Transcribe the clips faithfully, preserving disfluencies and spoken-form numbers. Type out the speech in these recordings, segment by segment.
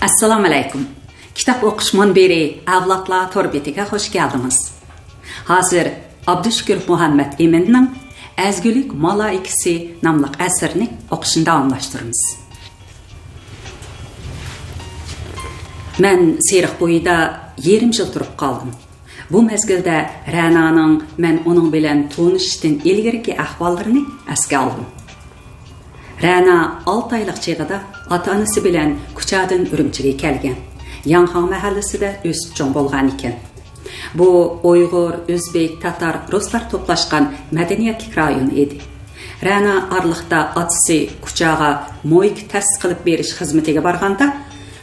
ئەسسالامۇئەلەيكۇم. كىتاب ئوقۇش مۇنبىرى ئەۋلادلار تور بېتىگە خۇش كەلدىڭىز. ھازىر ئابدۇشۈكۈر مۇھەممەت ئىمىننىڭ ئەزگۈلۈك مالائىكىسى ناملىق ئەسىرىنى ئوقۇشنى داۋاملاشتۇرىمىز. مەن سېرىق بويىدا يېرىم يىل تۇرۇپ قالدىم. بۇ مەزگىلدە رەنانىڭ مەن ئۇنىڭ بىلەن تونۇشۇشتىن ئىلگىرىكى ئەھۋاللىرىنى ئەسكە ئالدىم. رەنا ئالتە ئايلىق چېغىدا ئاتا-ئانىسى بىلەن كۇچادىن ئۈرۈمچىگە كەلگەن. ياڭخاڭ مەھەللىسىدە ئۆسۈپ چوڭ بولغان ئىكەن. بۇ ئۇيغۇر، ئۆزبېك، تاتار، رۇسلار توپلاشقان مەدەنىيەتلىك رايون ئىدى. رەنا ئارىلىقتا ئاتىسى كۇچاغا مويكا تەسىس قىلىپ بېرىش خىزمىتىگە بارغاندا،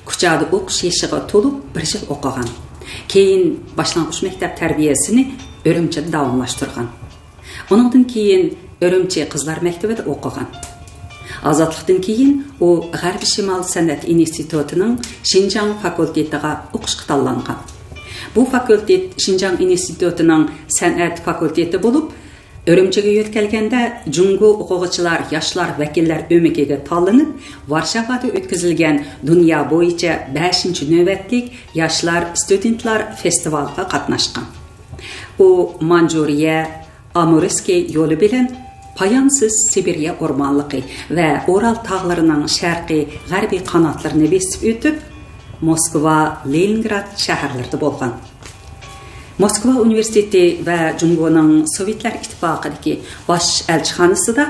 كۇچادا ئوقۇش يېشىغا تولۇپ بىر يىل ئوقۇغان. كېيىن باشلانغۇچ مەكتەپ تەربىيەسىنى ئۈرۈمچىدە داۋاملاشتۇرغان. ئۇنىڭدىن كېيىن ئۈرۈمچى قىزلار مەكتىۋىدە ئوقۇغان. ئازادلىقتىن كېيىن ئۇ غەربىي شىمال سەنئەت ئىنستىتۇتىنىڭ شىنجاڭ فاكۇلتېتىغا ئوقۇشقا تاللانغان. بۇ فاكۇلتېت شىنجاڭ ئىنستىتۇتىنىڭ سەنئەت فاكۇلتېتى بولۇپ، ئۈرۈمچىگە يۆتكەلگەندە جۇڭگو ئوقۇغۇچىلار ياشلار ۋەكىللەر ئۆمىكىگە تاللىنىپ، ۋارشاۋادا ئۆتكۈزۈلگەن دۇنيا بويىچە بەشىنچى نۆۋەتلىك ياشلار ستۇدېنتلار فېستىۋالىغا قاتناشقان. ئۇ مانجۇرىيە، ئامۇرسكىي يولى بىلەن پايانسىز سىبىرىيە ئورمانلىقى ۋە ئورال تاغلىرىنىڭ شەرقىي غەربىي قاناتلىرىنى بېسىپ ئۆتۈپ، موسكۋا، لېنىنگراد شەھەرلىرىدە بولغان. موسكۋا ئۇنىۋېرسىتېتى ۋە جۇڭگونىڭ سوۋېتلار ئىتتىپاقىدىكى باش ئەلچىخانىسىدا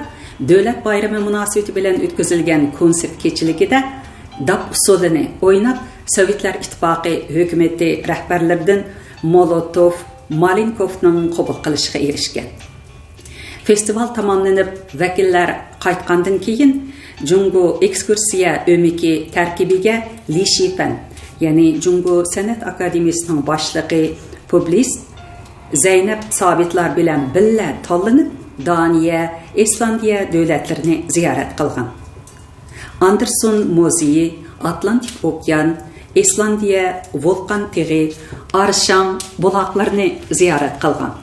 دۆلەت بايرىمى مۇناسىۋىتى بىلەن ئۆتكۈزۈلگەن كونسېرت كېچىلىكىدە داپ ئۇسسۇلىنى ئويناپ، سوۋېتلار ئىتتىپاقى ھۆكۈمىتى رەھبەرلىرىدىن مولوتوف، مالېنكوفنىڭ قوبۇل قىلىشىغا ئېرىشكەن. فېستىۋال تاماملىنىپ، ۋەكىللەر قايتقاندىن كېيىن، جۇڭگو ئېكسكۇرسىيە ئۆمىكى تەركىبىگە لى شىفەن، يەنى جۇڭگو سەنئەت ئاكادېمىيىسىنىڭ باشلىقى، پۇبلىست زەينەپ سابىتلار بىلەن بىللە تاللىنىپ، دانىيە، ئىسلاندىيە دۆلەتلىرىنى زىيارەت قىلغان. ئاندېرسون مۇزېيى، ئاتلانتىك ئوكيان، ئىسلاندىيە، ۋولقان تېغى، ئارشاڭ بۇلاقلىرىنى زىيارەت قىلغان.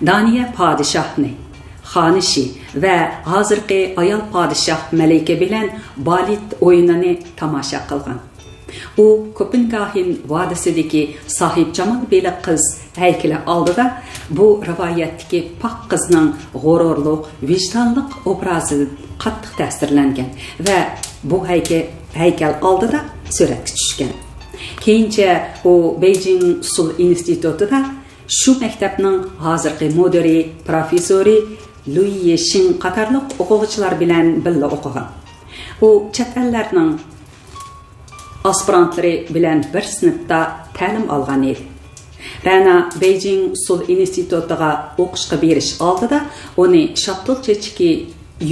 دانىيە پادىشاھنى، خانىشى ۋە ھازىرقى ئايال پادىشاھ مەلىكە بىلەن بالېت ئويۇنىنى تاماشا قىلغان. ئۇ كوپېنگاگېن ۋادىسىدىكى ساھىبجامال بېلىق قىز ھەيكىلى ئالدىدا بۇ رىۋايەتتىكى پاك قىزنىڭ غۇرۇرلۇق، ۋىجدانلىق ئوبرازىدىن قاتتىق تەسىرلەنگەن ۋە بۇ ھەيكە-، ھەيكەل ئالدىدا سۈرەتكە چۈشكەن. كېيىنچە ئۇ بېيجىڭ ئۇسسۇل ئىنستىتۇتىدا شۇ مەكتەپنىڭ ھازىرقى مۇدىرى، پروفېسسورى لۈي يېشىڭ قاتارلىق ئوقۇغۇچىلار بىلەن بىللە ئوقۇغان. ئۇ چەت ئەللەرنىڭ ئاسپىرانتلىرى بىلەن بىر سىنىپتا تەلىم ئالغان ئىدى. رەنا بېيجىڭ ئۇسسۇل ئىنستىتۇتىغا ئوقۇشقا بېرىش ئالدىدا ئۇنى شاپتۇل چېچىكى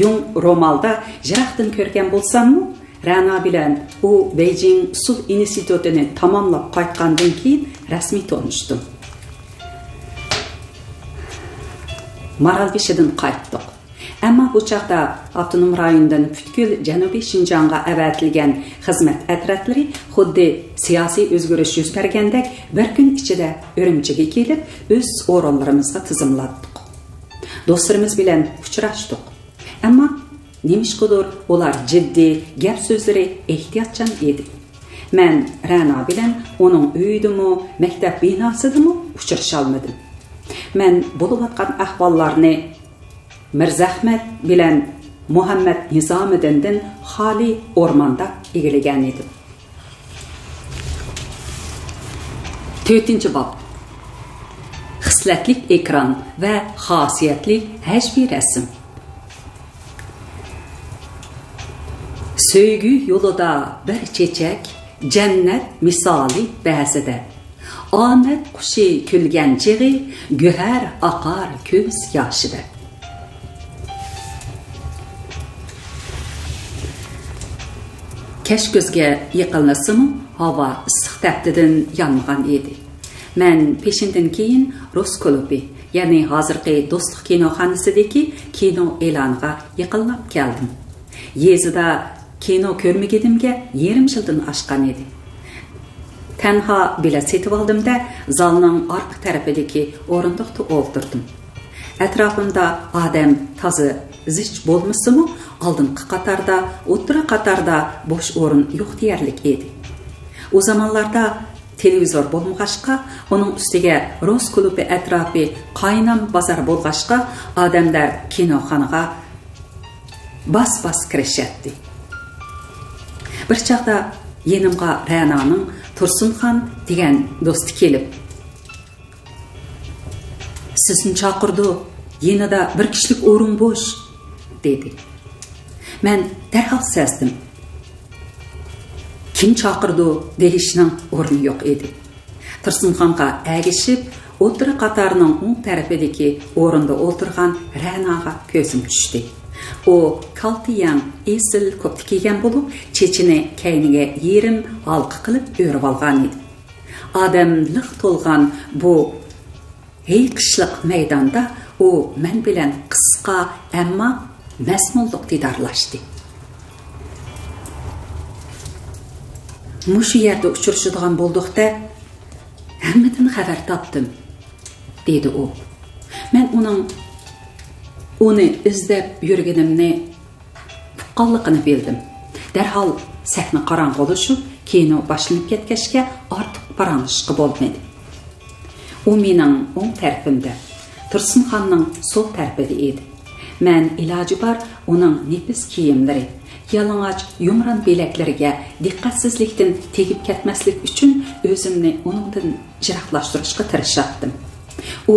يۇڭ رومالدا يىراقتىن كۆرگەن بولساممۇ، رەنا بىلەن ئۇ بېيجىڭ ئۇسسۇل ئىنستىتۇتىنى تاماملاپ قايتقاندىن كېيىن رەسمىي تونۇشتۇم. مارالبېشىدىن قايتتۇق. ئەمما بۇ چاغدا ئاپتونوم رايوندىن پۈتكۈل جەنۇبىي شىنجاڭغا ئەۋەتىلگەن خىزمەت ئەترەتلىرى خۇددى سىياسىي ئۆزگىرىش يۈز بەرگەندەك بىر كۈن ئىچىدە ئۈرۈمچىگە كېلىپ، ئۆز ئورۇنلىرىمىزغا تىزىملاتتۇق. دوستلىرىمىز بىلەن ئۇچراشتۇق. ئەمما نېمىشقىدۇر ئۇلار جىددىي، گەپ سۆزلىرى ئېھتىياتچان ئىدى. مەن رەنا بىلەن ئۇنىڭ ئۆيىدىمۇ، مەكتەپ بىناسىدىمۇ ئۇچرىشالمىدىم. مەن بولۇۋاتقان ئەھۋاللارنى مىرزەخمەت بىلەن مۇھەممەد نىزامىدىندىن خالىي ئورماندا ئىگىلىگەن ئىدىم. تۆتىنچى باب. خىسلەتلىك ئېكران ۋە خاسىيەتلىك ھەجۋىي رەسىم. سۆيگۈ يولىدا بىر چېچەك، جەننەت مىسالى بەزىدە. ئامەت قۇشى كۈلگەن چېغى، گۆھەر ئاقار كۆز ياشىدا. كەچ كۈزگە يېقىنلاشسىمۇ، ھاۋا ئىسسىق تەپتىدىن يانمىغان ئىدى. مەن پېشىندىن كېيىن رۇس كۇلۇبى، يەنى ھازىرقى دوستلۇق كىنوخانىسىدىكى كىنو ئېلانىغا يېقىنلاپ كەلدىم. يېزىدا كىنو كۆرمىگىنىمگە يېرىم يىلدىن ئاشقان ئىدى. تەنھا بېلەت سېتىۋالدىم-دە، زالنىڭ ئارقا تەرىپىدىكى ئورۇندۇقتا ئولتۇردۇم. ئەتراپىمدا ئادەم تازا زىچ بولمىسىمۇ، ئالدىنقى قاتاردا، ئوتتۇرا قاتاردا بوش ئورۇن يوق دېيەرلىك ئىدى. ئۇ زامانلاردا تېلېۋىزور بولمىغاچقا، ئۇنىڭ ئۈستىگە رۇس كۇلۇبى ئەتراپى قاينام بازار بولغاچقا، ئادەملەر كىنوخانىغا باس-باس كىرىشەتتى. بىر چاغدا يېنىمغا رەنانىڭ تۇرسۇنخان دېگەن دوستى كېلىپ، «سىزنى چاقىرىدۇ، يېنىدا بىر كىشىلىك ئورۇن بوش» دېدى. مەن دەرھال سەزدىم. كىم چاقىرىدۇ دېيىشنىڭ ئورنى يوق ئىدى. تۇرسۇنخانغا ئەگىشىپ، ئوتتۇرا قاتارنىڭ ئوڭ تەرىپىدىكى ئورۇندا ئولتۇرغان رەناغا كۆزۈم چۈشتى. ئۇ كالتە يەڭ ئېسىل كوپتا كىيگەن بولۇپ، چېچىنى كەينىگە يېرىم ھالقا قىلىپ ئۆرۈۋالغان ئىدى. ئادەم لىق تولغان بۇ ھېيىقىشلىق مەيداندا ئۇ مەن بىلەن قىسقا، ئەمما مەزمۇنلۇق دىدارلاشتى. «مۇشۇ يەردە ئۇچرىشىدىغان بولدۇق-دە، ھەممىدىن خەۋەر تاپتىم» دېدى ئۇ. مەن ئۇنىڭ ئۇنى ئىزدەپ يۈرگىنىمنى ئۇققانلىقىنى بىلدىم. دەرھال سەھنە قاراڭغۇلىشىپ، كىنو باشلىنىپ كەتكەچكە ئارتۇق پاراڭلىشىشقا بولمىدى. ئۇ مېنىڭ ئوڭ تەرىپىمدە، تۇرسۇنخاننىڭ سول تەرىپىدە ئىدى. مەن ئىلاجى بار ئۇنىڭ نېپىز كىيىملىرى، يالىڭاچ يۇمران بىلەكلىرىگە دىققەتسىزلىكتىن تېگىپ كەتمەسلىك ئۈچۈن ئۆزۈمنى ئۇنىڭدىن يىراقلاشتۇرۇشقا تىرىشاتتىم. ئۇ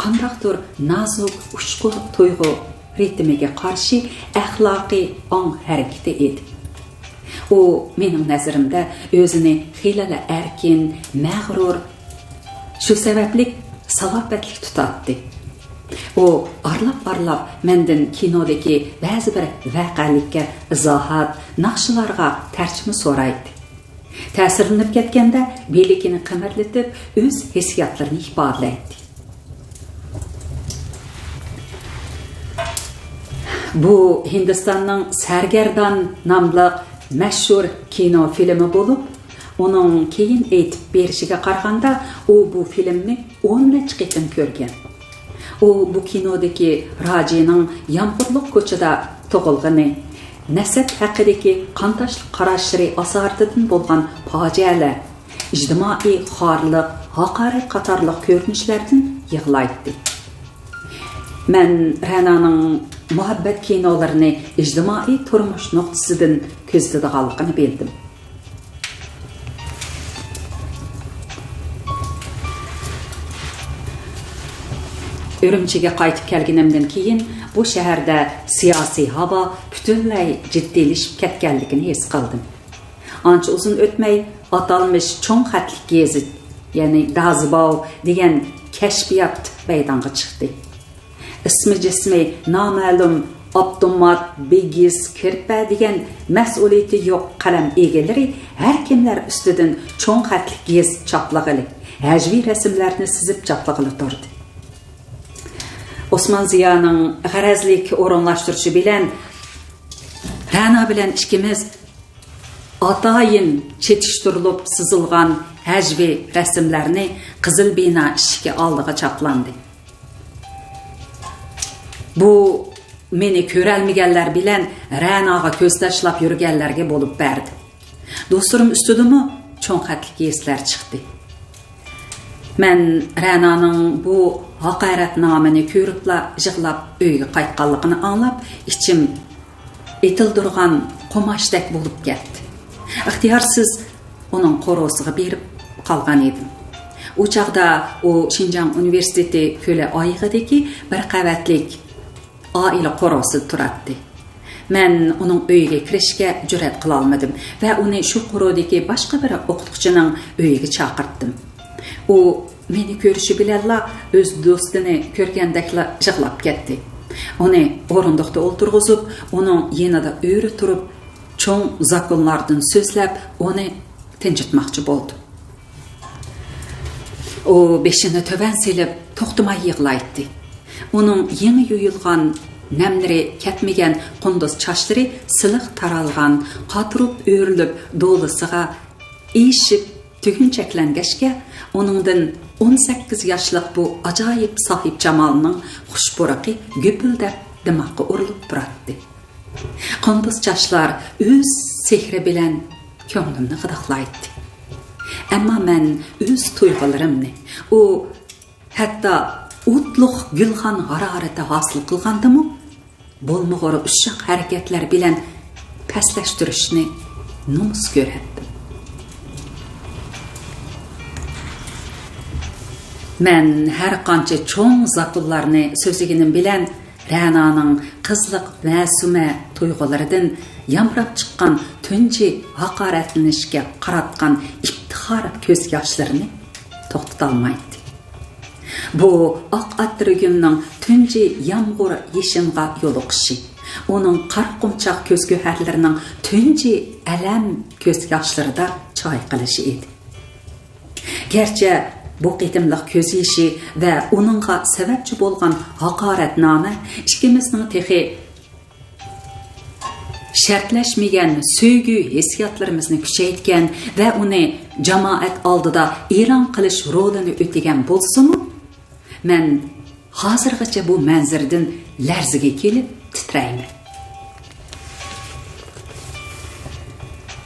قانداقتۇر نازۇك ئۇچقۇ تۇيغۇ رىتىمىگە قارشى ئەخلاقىي ئاڭ ھەرىكىتى ئىدى. ئۇ مېنىڭ نەزىرىمدە ئۆزىنى خېلىلا ئەركىن، مەغرۇر، شۇ سەۋەبلىك سالاپەتلىك تۇتاتتى. ئۇ ئارىلاپ-ئارىلاپ مەندىن كىنودىكى بەزى بىر ۋەقەلىككە ئىزاھات، ناخشىلارغا تەرجىمە سورايتتى. تەسىرلىنىپ كەتكەندە بىلىكىنى قىمىرلىتىپ، ئۆز ھېسسىياتلىرىنى ئىپادىلەيتتى. بۇ ھىندىستاننىڭ سەرگەردان ناملىق مەشھۇر كىنو فىلىمى بولۇپ، ئۇنىڭ كېيىن ئېيتىپ بېرىشىگە قارىغاندا، ئۇ بۇ فىلىمنى ئون نەچچە قېتىم كۆرگەن. ئۇ بۇ كىنودىكى راجىنىڭ يامغۇرلۇق كوچىدا تۇغۇلغىنى، نەسەب ھەققىدىكى قانداشلىق قاراشلىرى ئاسارىتىدىن بولغان پاجىئەلەر، ئىجتىمائىي خارلىق، ھاقارەت قاتارلىق كۆرۈنۈشلەردىن يىغلايتتى. مەن رەنانىڭ مۇھەببەت كىنولىرىنى ئىجتىمائىي تۇرمۇش نۇقتىسىدىن كۆزىتىدىغانلىقىنى بىلدىم. ئۈرۈمچىگە قايتىپ كەلگىنىمدىن كېيىن، بۇ شەھەردە سىياسىي ھاۋا پۈتۈنلەي جىددىيلىشىپ كەتكەنلىكىنى ھېس قىلدىم. ئانچە ئۇزۇن ئۆتمەي، ئاتالمىش چوڭ خەتلىك گېزىت، يەنى دازباۋ دېگەن كەشپىيات مەيدانغا چىقتى. ئىسمى جىسمى نامەلۇم ئاپتومات، بىگىز، كىرپە دېگەن مەسئۇلىيىتى يوق قەلەم ئىگىلىرى ھەر كىملەر ئۈستىدىن چوڭ خەتلىك گېزىت چاپلىغىلى، ھەجۋىي رەسىملەرنى سىزىپ چاپلىغىلى تۇردى. ئوسمان زىيانىڭ غەرەزلىك ئورۇنلاشتۇرۇشى بىلەن رەنا بىلەن ئىككىمىز ئاتايىن چېتىشتۇرۇلۇپ سىزىلغان ھەجۋىي رەسىملەرنى قىزىل بىنا ئىشىكى ئالدىغا چاپلاندى. بۇ مېنى كۆرەلمىگەنلەر بىلەن رەناغا كۆز تاشلاپ يۈرگەنلەرگە بولۇپ بەردى. دوستلىرىم ئۈستىدىمۇ چوڭ خەتلىك گېزىتلەر چىقتى. مەن رەنانىڭ بۇ ھاقارەتنامىنى كۆرۈپلا يىغلاپ ئۆيگە قايتقانلىقىنى ئاڭلاپ، ئىچىم ئېتىلدۇرغان قوماچتەك بولۇپ كەتتى. ئىختىيارسىز ئۇنىڭ قورۇسىغا بېرىپ قالغان ئىدىم. ئۇ چاغدا ئۇ شىنجاڭ ئۇنىۋېرسىتېتى كۆلى ئايىغىدىكى بىر قەۋەتلىك ئائىلە قورۇسىدا تۇراتتى. مەن ئۇنىڭ ئۆيىگە كىرىشكە جۈرئەت قىلالمىدىم ۋە ئۇنى شۇ قورۇدىكى باشقا بىر ئوقۇتقۇچىنىڭ ئۆيىگە چاقىرتتىم. ئۇ مېنى كۆرۈشى بىلەنلا ئۆز دوستىنى كۆرگەندەكلا يىغلاپ كەتتى. ئۇنى ئورۇندۇقتا ئولتۇرغۇزۇپ، ئۇنىڭ يېنىدا ئۆرە تۇرۇپ، چوڭ زاكونلاردىن سۆزلەپ، ئۇنى تىنچىتماقچى بولدۇم. ئۇ بېشىنى تۆۋەن سېلىپ، توختىماي يىغلايتتى. ئۇنىڭ يېڭى يۇيۇلغان، نەملىرى كەتمىگەن قۇندۇز چاچلىرى سىلىق تارالغان، قاتۇرۇپ ئۆرۈلۈپ دولىسىغا ئىشىپ تۈگۈنچەكلەنگەچكە، ئۇنىڭدىن ئون سەككىز ياشلىق بۇ ئاجايىپ ساھىبجامالنىڭ خۇش پۇرىقى گۈپۈلدەپ دىماققا ئۇرۇلۇپ تۇراتتى. قۇندۇز چاچلار ئۆز سېھرى بىلەن كۆڭلۈمنى غىدىقلايتتى. ئەمما مەن ئۆز تۇيغۇلىرىمنى، ئۇ ھەتتا ئوتلۇق گۈلخان ھارارىتى ھاسىل قىلغاندىمۇ، بولمىغۇر ئۇششاق ھەرىكەتلەر بىلەن پەسلەشتۈرۈشنى نومۇس كۆرەتتىم. مەن ھەر قانچە چوڭ زاكۇنلارنى سۈزگىنىم بىلەن، رەنانىڭ قىزلىق مەسۇمە تۇيغۇلىرىدىن يامراپ چىققان تۇنجى ھاقارەتلىنىشكە قاراتقان ئىپتىخار كۆز ياشلىرىنى توختىتالمايتتى. بۇ ئاق ئەتىرگۈلنىڭ تۇنجى يامغۇر يېشىنغا يولۇقۇشى، ئۇنىڭ قارا قۇمچاق كۆز گۆھەرلىرىنىڭ تۇنجى ئەلەم كۆز ياشلىرىدا چايقىلىشى ئىدى. گەرچە بۇ قېتىملىق كۆز يېشى ۋە ئۇنىڭغا سەۋەبچى بولغان ھاقارەتنامە ئىككىمىزنىڭ تېخى شەرتلەشمىگەن سۆيگۈ ھېسسىياتلىرىمىزنى كۈچەيتكەن ۋە ئۇنى جامائەت ئالدىدا ئېلان قىلىش رولىنى ئۆتىگەن بولسىمۇ، مەن ھازىرغىچە بۇ مەنزىرىدىن لەرزىگە كېلىپ تىترەيمەن.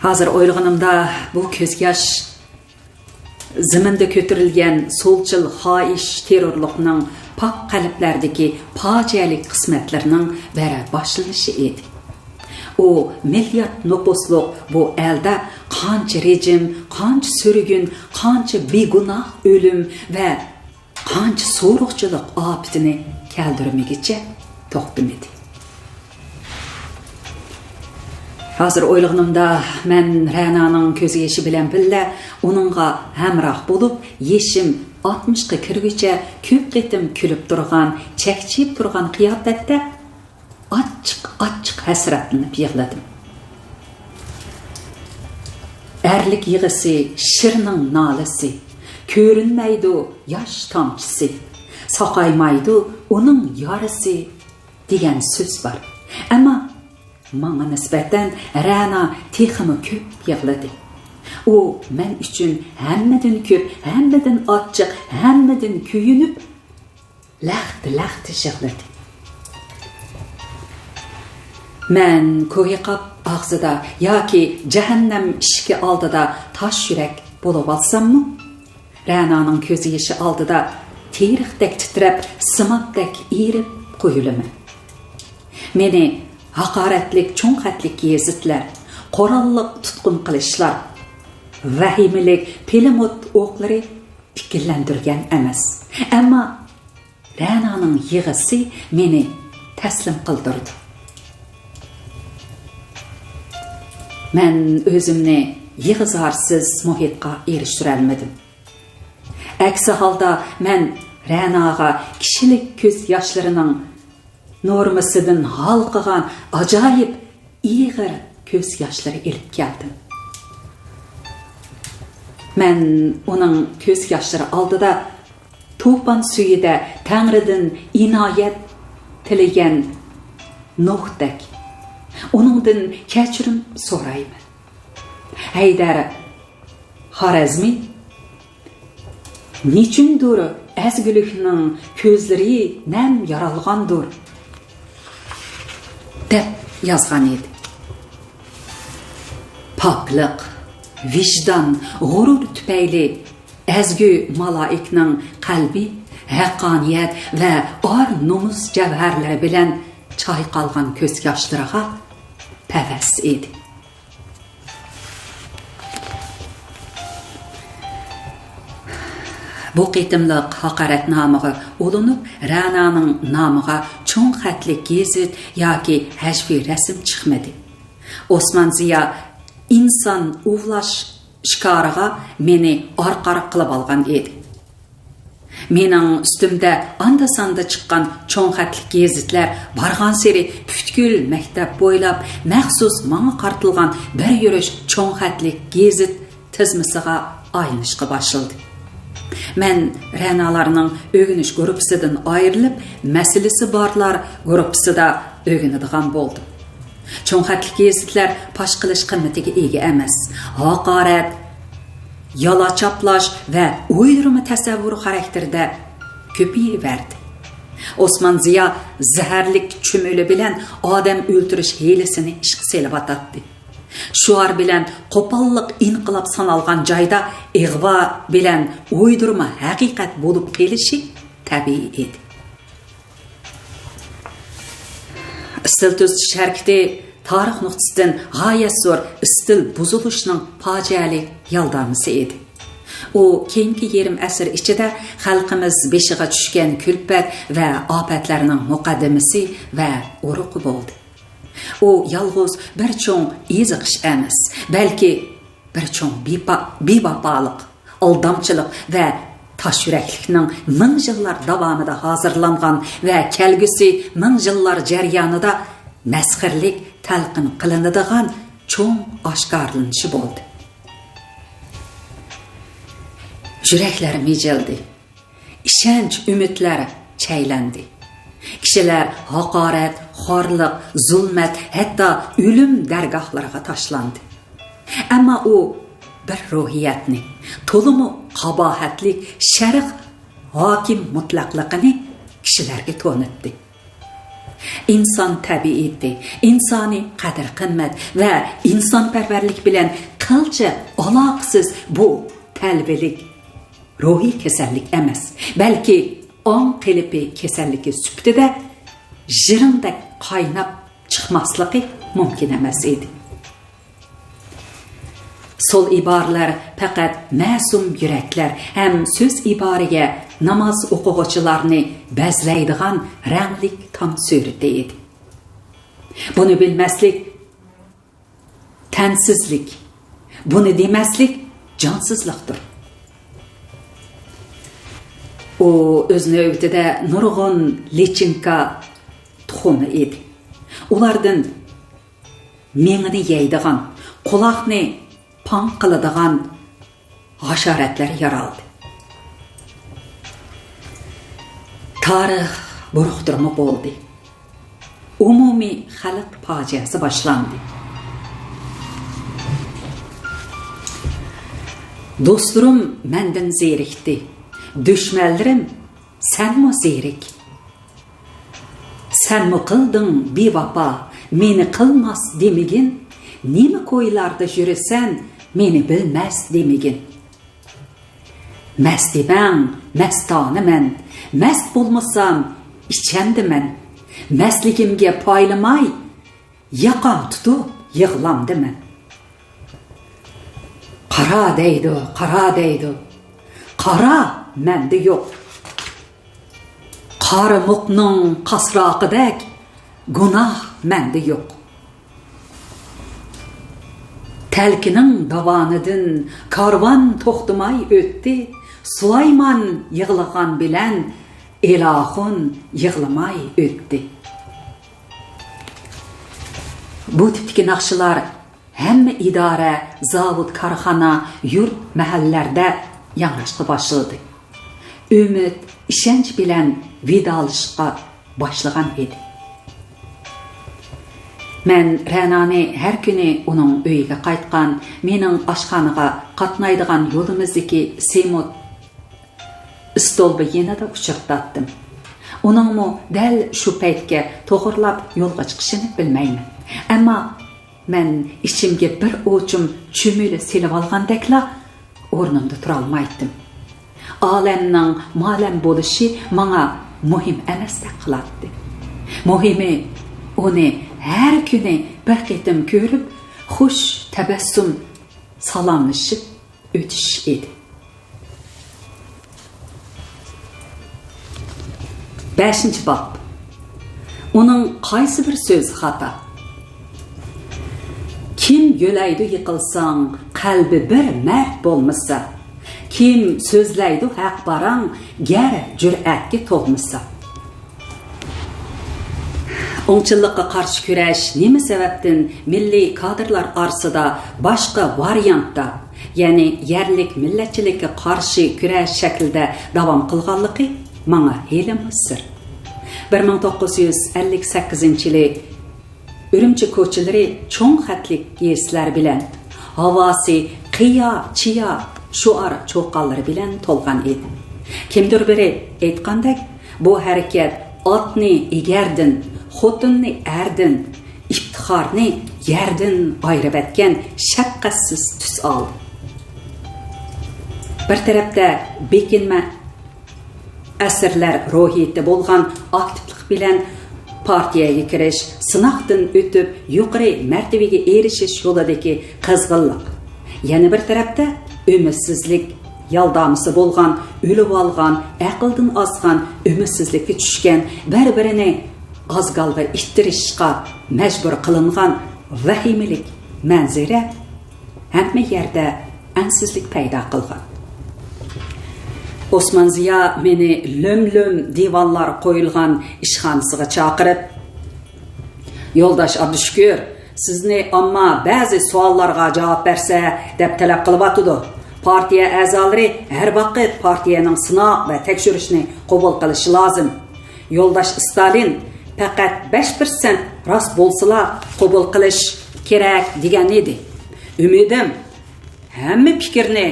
ھازىر ئويلىغىنىمدا، بۇ كۆز ياش زېمىندا كۆتۈرۈلگەن سولچىل خاھىش تېررورلۇقنىڭ پاك قەلبلەردىكى پاجىئەلىك قىسمەتلىرىنىڭ بىرەر باشلىنىشى ئىدى. ئۇ مىليارد نوپۇسلۇق بۇ ئەلدە قانچە رېجىم، قانچە سۈرگۈن، قانچە بىگۇناھ ئۆلۈم ۋە قانچە سورۇقچىلىق ئاپىتىنى كەلتۈرمىگۈچە توختىمىدى. ھازىر ئويلىغىنىمدا، مەن رەنانىڭ كۆز يېشى بىلەن بىللە ئۇنىڭغا ھەمراھ بولۇپ، يېشىم ئاتمىشقا كىرگۈچە كۆپ قېتىم كۈلۈپ تۇرغان، چەكچىيىپ تۇرغان قىياپەتتە ئاچچىق-ئاچچىق ھەسرەتلىنىپ يىغلىدىم. ئەرلىك يىغىسى شىرنىڭ نالىسى، كۆرۈنمەيدۇ ياش تامچىسى، ساقايمايدۇ ئۇنىڭ يارىسى دېگەن سۆز بار. ئەمما ماڭا نىسبەتەن رەنا تېخىمۇ كۆپ يىغلىدى. ئۇ مەن ئۈچۈن ھەممىدىن كۆپ، ھەممىدىن ئاچچىق، ھەممىدىن كۆيۈنۈپ، لەختە-لەختە يىغلىدى. مەن كوھىقاپ ئاغزىدا ياكى جەھەننەم ئىشىكى ئالدىدا تاش يۈرەك بولۇۋالساممۇ، رەنانىڭ كۆز يېشى ئالدىدا تېرىقتەك تىترەپ، سىمابتەك ئېرىپ قويۇلىمەن. مېنى ھاقارەتلىك چوڭ خەتلىك گېزىتلەر، قوراللىق تۇتقۇن قىلىچلار، ۋەھىمىلىك پىلىموت ئوقلىرى ئىككىلەندۈرگەن ئەمەس. ئەمما رەنانىڭ يىغىسى مېنى تەسلىم قىلدۇرىدۇ. مەن ئۆزۈمنى يىغا-زارسىز مۇھىتقا ئېرىشتۈرەلمىدىم. ئەكسى ھالدا، مەن رەناغا كىشىلىك كۆز ياشلىرىنىڭ نورمىسىدىن ھالقىغان ئاجايىپ ئېغىر كۆز ياشلىرى ئېلىپ كەلدىم. مەن ئۇنىڭ كۆز ياشلىرى ئالدىدا توپان سۈيىدە تەڭرىدىن ئىنايەت تىلىگەن نوھتەك ئۇنىڭدىن كەچۈرۈم سورايمەن. ھەيدەر خارەزمى، نېچۈندۇر ئەزگۈلۈكنىڭ كۆزلىرى نەم يارالغاندۇر، دەپ يازغان ئىدى. پاكلىق، ۋىجدان، غۇرۇر تۈپەيلى ئەزگۈ مالائىكنىڭ قەلبى ھەققانىيەت ۋە ئار-نومۇس جەۋھەرلىرى بىلەن چايقالغان كۆز ياشلىرىغا پەۋەس ئىدى. بۇ قېتىملىق ھاقارەتنامىغا ئۇلىنىپ، رەنانىڭ نامىغا چوڭ خەتلىك گېزىت ياكى ھەشۋىي رەسىم چىقمىدى. ئوسمان زىيا ئىنسان ئوۋلاش شىكارىغا مېنى ئارقا-ئارقا قىلىۋالغان ئىدى. مېنىڭ ئۈستۈمدە ئاندا-ساندا چىققان چوڭ خەتلىك گېزىتلەر بارغانسېرى پۈتكۈل مەكتەپ بويلاپ مەخسۇس ماڭا قارىتىلغان بىر يۈرۈش چوڭ خەتلىك گېزىت تىزمىسىغا ئايلىنىشقا باشلىدى. مەن رەنالارنىڭ ئۆگىنىش گۇرۇپپىسىدىن ئايرىلىپ، مەسىلىسى بارلار گۇرۇپپىسىدا ئۆگىنىدىغان بولدۇم. چوڭ خەتلىك گېزىتلەر پاش قىلىش قىممىتىگە ئىگە ئەمەس. ھاقارەت، يالا چاپلاش ۋە ئويدۇرما تەسەۋۋۇر خاراكتېرىدە كۆپىيىۋەردى. ئوسمان زىيا زەھەرلىك چۈمۈلە بىلەن ئادەم ئۆلتۈرۈش ھىيلىسىنى ئىشقا سېلىۋاتاتتى. شوئار بىلەن قوپاللىق ئىنقىلاب سانالغان جايدا ئىغۋا بىلەن ئويدۇرما ھەقىقەت بولۇپ قېلىشى تەبىئىي ئىدى. ئىستىل تۈزىتىش ھەرىكىتى تارىخ نۇقتىسىدىن غايەت زور ئىستىل بۇزۇلۇشنىڭ پاجىئەلىك يالدامىسى ئىدى. ئۇ كېيىنكى يېرىم ئەسىر ئىچىدە خەلقىمىز بېشىغا چۈشكەن كۈلپەت ۋە ئاپەتلەرنىڭ مۇقەددىمىسى ۋە ئۇرۇقى بولدى. ئۇ يالغۇز بىر چوڭ ئېزىقىش ئەمەس، بەلكى بىر چوڭ بىپا-، بىۋاپالىق، ئالدامچىلىق ۋە تاش يۈرەكلىكنىڭ مىڭ يىللار داۋامىدا ھازىرلانغان ۋە كەلگۈسى مىڭ يىللار جەريانىدا مەسخىرىلىك تەلقىن قىلىنىدىغان چوڭ ئاشكارىلىنىشى بولدى. يۈرەكلەر مىجىلدى. ئىشەنچ، ئۈمىدلەر چەيلەندى. كىشىلەر ھاقارەت، خارلىق، زۇلمەت، ھەتتا ئۆلۈم دەرگاھلىرىغا تاشلاندى. ئەمما ئۇ بىر روھىيەتنى، تولىمۇ قاباھەتلىك شەرق ھاكىم مۇتلەقلىقىنى كىشىلەرگە تونۇتتى. ئىنسان تەبىئىتى، ئىنسانىي قەدىر-قىممەت ۋە ئىنسانپەرۋەرلىك بىلەن قىلچە ئالاقىسىز بۇ تەلۋىلىك روھىي كېسەللىك ئەمەس، بەلكى ئاڭ قېلىپى كېسەللىكى سۈپىتىدە ژىرىڭدەك قايناپ چىقماسلىقى مۇمكىن ئەمەس ئىدى. سول ئىبارىلەر پەقەت مەسۇم يۈرەكلەر ھەم سۆز ئىبارىگە ناماز ئوقۇغۇچىلارنى بەزلەيدىغان رەڭلىك تام سۈرىتى ئىدى. بۇنى بىلمەسلىك تەنسىزلىك، بۇنى دېمەسلىك جانسىزلىقتۇر. ئۇ ئۆز نۆۋىتىدە نۇرغۇن لىچىنكا تۇخۇمى ئىدى. ئۇلاردىن مېڭىنى يەيدىغان، قۇلاقنى پاڭ قىلىدىغان ھاشاراتلار يارالدى. تارىخ بۇرۇقتۇرما بولدى. ئومۇمىي خەلق پاجىئەسى باشلاندى. دوستلىرىم مەندىن زېرىكتى. دۈشمەنلىرىم، سەنمۇ زېرىك. سەنمۇ قىلدىڭ بىۋاپا، مېنى قىلماس دېمىگىن. نېمە كويلاردا يۈرىسەن، مېنى بىلمەس دېمىگىن. مەست دېمەڭ، مەستانە مەن. مەست بولمىسام، ئىچەمدىمەن. مەستلىكىمگە پايلىماي، ياقام تۇتۇپ يىغلامدىمەن. قارا دەيدۇ، قارا دەيدۇ. قارا مەندە يوق. قارىمۇقنىڭ قاسراقىدەك گۇناھ مەندە يوق. تەلكىنىڭ داۋانىدىن كارۋان توختىماي ئۆتتى. سۇلايمان يىغلىغان بىلەن ئېلاخۇن يىغلىماي ئۆتتى. بۇ تىپتىكى ناخشىلار ھەممە ئىدارە، زاۋۇت، كارخانا، يۇرت، مەھەللىلەردە ياڭراشقا باشلىدى. ئۈمىد، ئىشەنچ بىلەن ۋىدالىشىشقا باشلىغان ئىدى. مەن رەنانى ھەر كۈنى ئۇنىڭ ئۆيىگە قايتقان، مېنىڭ ئاشخانىغا قاتنايدىغان يولىمىزدىكى سېمونت ئىستولپا يېنىدا ئۇچرىتاتتىم. ئۇنىڭمۇ دەل شۇ پەيتكە توغرىلاپ يولغا چىقىشىنى بىلمەيمەن. ئەمما مەن ئىچىمگە بىر ئوچۇم چۈمۈلە سېلىۋالغاندەكلا ئورنۇمدا تۇرالمايتتىم. ئالەمنىڭ مالەم بولۇشى ماڭا مۇھىم ئەمەستەك قىلاتتى. مۇھىمى، ئۇنى ھەر كۈنى بىر قېتىم كۆرۈپ، خۇش تەبەسسۇم سالاملىشىپ ئۆتۈش ئىدى. بەشىنچى باب. ئۇنىڭ قايسى بىر سۆزى خاتا؟ كىم يۆلەيدۇ يىقىلساڭ، قەلبى بىر مەرد بولمىسا؟ كىم سۆزلەيدۇ ھەق پاراڭ، گەر جۈرئەتكە تولمىسا؟ ئوڭچىللىققا قارشى كۈرەش نېمە سەۋەبتىن مىللىي كادىرلار ئارىسىدا باشقا ۋارىيانتتا، يەنى يەرلىك مىللەتچىلىككە قارشى كۈرەش شەكلىدە داۋام قىلغانلىقى ماڭا ھېلىمۇ سىر. بىر مىڭ توققۇز يۈز ئەللىك سەككىزىنچى يىلى ئۈرۈمچى كوچىلىرى چوڭ خەتلىك يېزىلار بىلەن، ھاۋاسى قىيا، چىيا شوئار چوقانلىرى بىلەن تولغان ئىدى. كىمدۇر بىرى ئېيتقاندەك، بۇ ھەرىكەت ئاتنى ئېگەردىن، خوتۇننى ئەردىن، ئىپتىخارنى يەردىن ئايرىۋەتكەن شەپقەتسىز تۈس ئالدى. بىر تەرەپتە بېكىنمە ئەسىرلەر روھىيىتى بولغان ئاكتىپلىق بىلەن پارتىيەگە كىرىش، سىناقتىن ئۆتۈپ، يۇقىرى مەرتىۋىگە ئېرىشىش يولىدىكى قىزغىنلىق. يەنە بىر تەرەپتە ئۈمىدسىزلىك، يالدامىسى بولغان، ئۆلۈۋالغان، ئەقىلدىن ئازغان، ئۈمىدسىزلىككە چۈشكەن، بىر-بىرىنى ئازگالغا ئىتتىرىشقا مەجبۇر قىلىنغان ۋەھىمىلىك مەنزىرە ھەممە يەردە ئەنسىزلىك پەيدا قىلغان. ئوسمان زىيا مېنى لۆم-لۆم دىۋانلار قويۇلغان ئىشخانىسىغا چاقىرىپ، يولداش ئابدۇشۈكۈر، سىزنى ئامما بەزى سوئاللارغا جاۋاب بەرسە دەپ تەلەپ قىلىۋاتىدۇ. پارتىيە ئەزالىرى ھەر ۋاقىت پارتىيەنىڭ سىناق ۋە تەكشۈرۈشىنى قوبۇل قىلىشى لازىم. يولداش ستالىن پەقەت بەش پىرسەنت راست بولسىلا قوبۇل قىلىش كېرەك دېگەن ئىدى. ئۈمىدىم، ھەممە پىكىرنى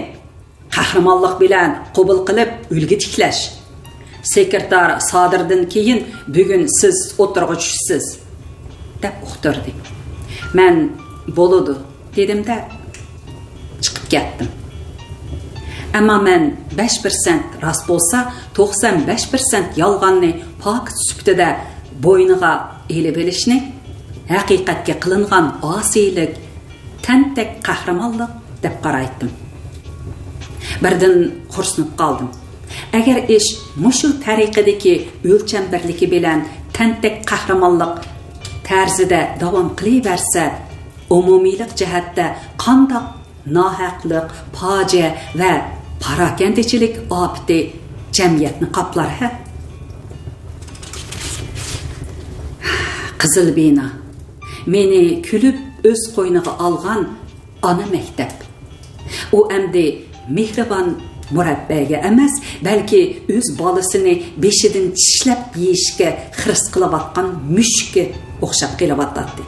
قەھرىمانلىق بىلەن قوبۇل قىلىپ ئۈلگە تىكلەش. سېكرېتار سادىردىن كېيىن بۈگۈن سىز ئوتتۇرىغا چۈشىسىز، دەپ ئۇقتۇردى. مەن بولىدۇ، دېدىم-دە، چىقىپ كەتتىم. ئەمما مەن بەش پىرسەنت راست بولسا، توقسان بەش پىرسەنت يالغاننى پاكىت سۈپىتىدە بوينىغا ئېلىۋېلىشنى ھەقىقەتكە قىلىنغان ئاسىيلىك، تەنتەك قەھرىمانلىق دەپ قارايتتىم. بىردىن خورسىنىپ قالدىم. ئەگەر ئىش مۇشۇ تەرىقىدىكى ئۆلچەم بىرلىكى بىلەن تەنتەك قەھرىمانلىق تەرزىدە داۋام قىلىۋەرسە، ئومۇمىيلىق جەھەتتە قانداق ناھەقلىق، پاجىئە ۋە پاراكەندىچىلىك ئاپىتى جەمئىيەتنى قاپلار ھە؟ قىزىل بىنا. مېنى كۈلۈپ ئۆز قوينىغا ئالغان ئانا مەكتەپ. ئۇ ئەمدى مېھرىبان مۇرەببىگە ئەمەس، بەلكى ئۆز بالىسىنى بېشىدىن چىشلەپ يېيىشكە خىرىس قىلىۋاتقان مۈشۈككە ئوخشاپ قېلىۋاتاتتى.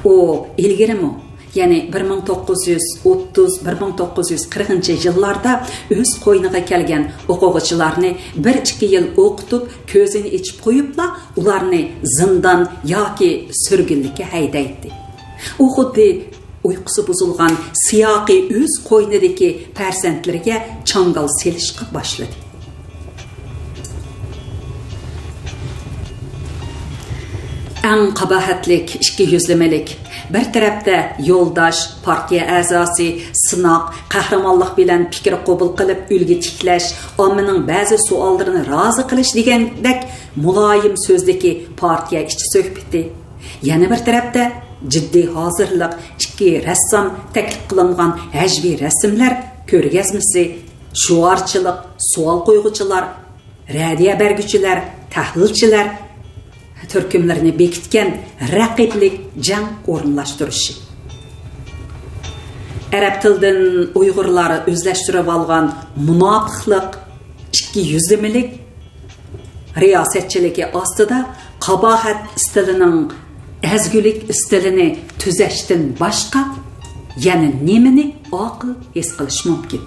ئۇ ئىلگىرىمۇ، يەنى بىر مىڭ توققۇز يۈز ئوتتۇز، بىر مىڭ توققۇز يۈز قىرىقىنچى يىللاردا ئۆز قوينىغا كەلگەن ئوقۇغۇچىلارنى بىر ئىككى يىل ئوقۇتۇپ، كۆزىنى ئېچىپ قويۇپلا، ئۇلارنى زىندان ياكى سۈرگۈنلۈككە ھەيدەيتتى. ئۇ خۇددى ئۇيقۇسى بۇزۇلغان سىياقى ئۆز قوينىدىكى پەرزەنتلىرىگە چاڭگال سېلىشقا باشلىدى. ئەڭ قاباھەتلىك ئىككى يۈزلىمىلىك، بىر تەرەپتە يولداش، پارتىيە ئەزاسى، سىناق، قەھرىمانلىق بىلەن پىكىر قوبۇل قىلىپ ئۈلگە تىكلەش، ئاممىنىڭ بەزى سوئاللىرىنى رازى قىلىش دېگەندەك مۇلايىم سۆزدىكى پارتىيە ئىچى سۆھبىتى. يەنە بىر تەرەپتە، جىددىي ھازىرلىق، ئىككى رەسسام تەكلىپ قىلىنغان ھەجۋىي رەسىملەر كۆرگەزمىسى، شوئارچىلىق، سوئال قويغۇچىلار، رەددىيە بەرگۈچىلەر، تەھلىلچىلەر تۈركۈملىرىنى بېكىتكەن رەقىبلىك جەڭ ئورۇنلاشتۇرۇشى. ئەرەب تىلىدىن ئۇيغۇرلار ئۆزلەشتۈرۈۋالغان مۇناپىقلىق، ئىككى يۈزلىمىلىك، رىياسەتچىلىكى ئاستىدا قاباھەت ئىستىلىنىڭ ئەزگۈلۈك ئىستىلىنى تۈزەشتىن باشقا يەنە نېمىنى ئاقىل ھېس قىلىش مۇمكىن؟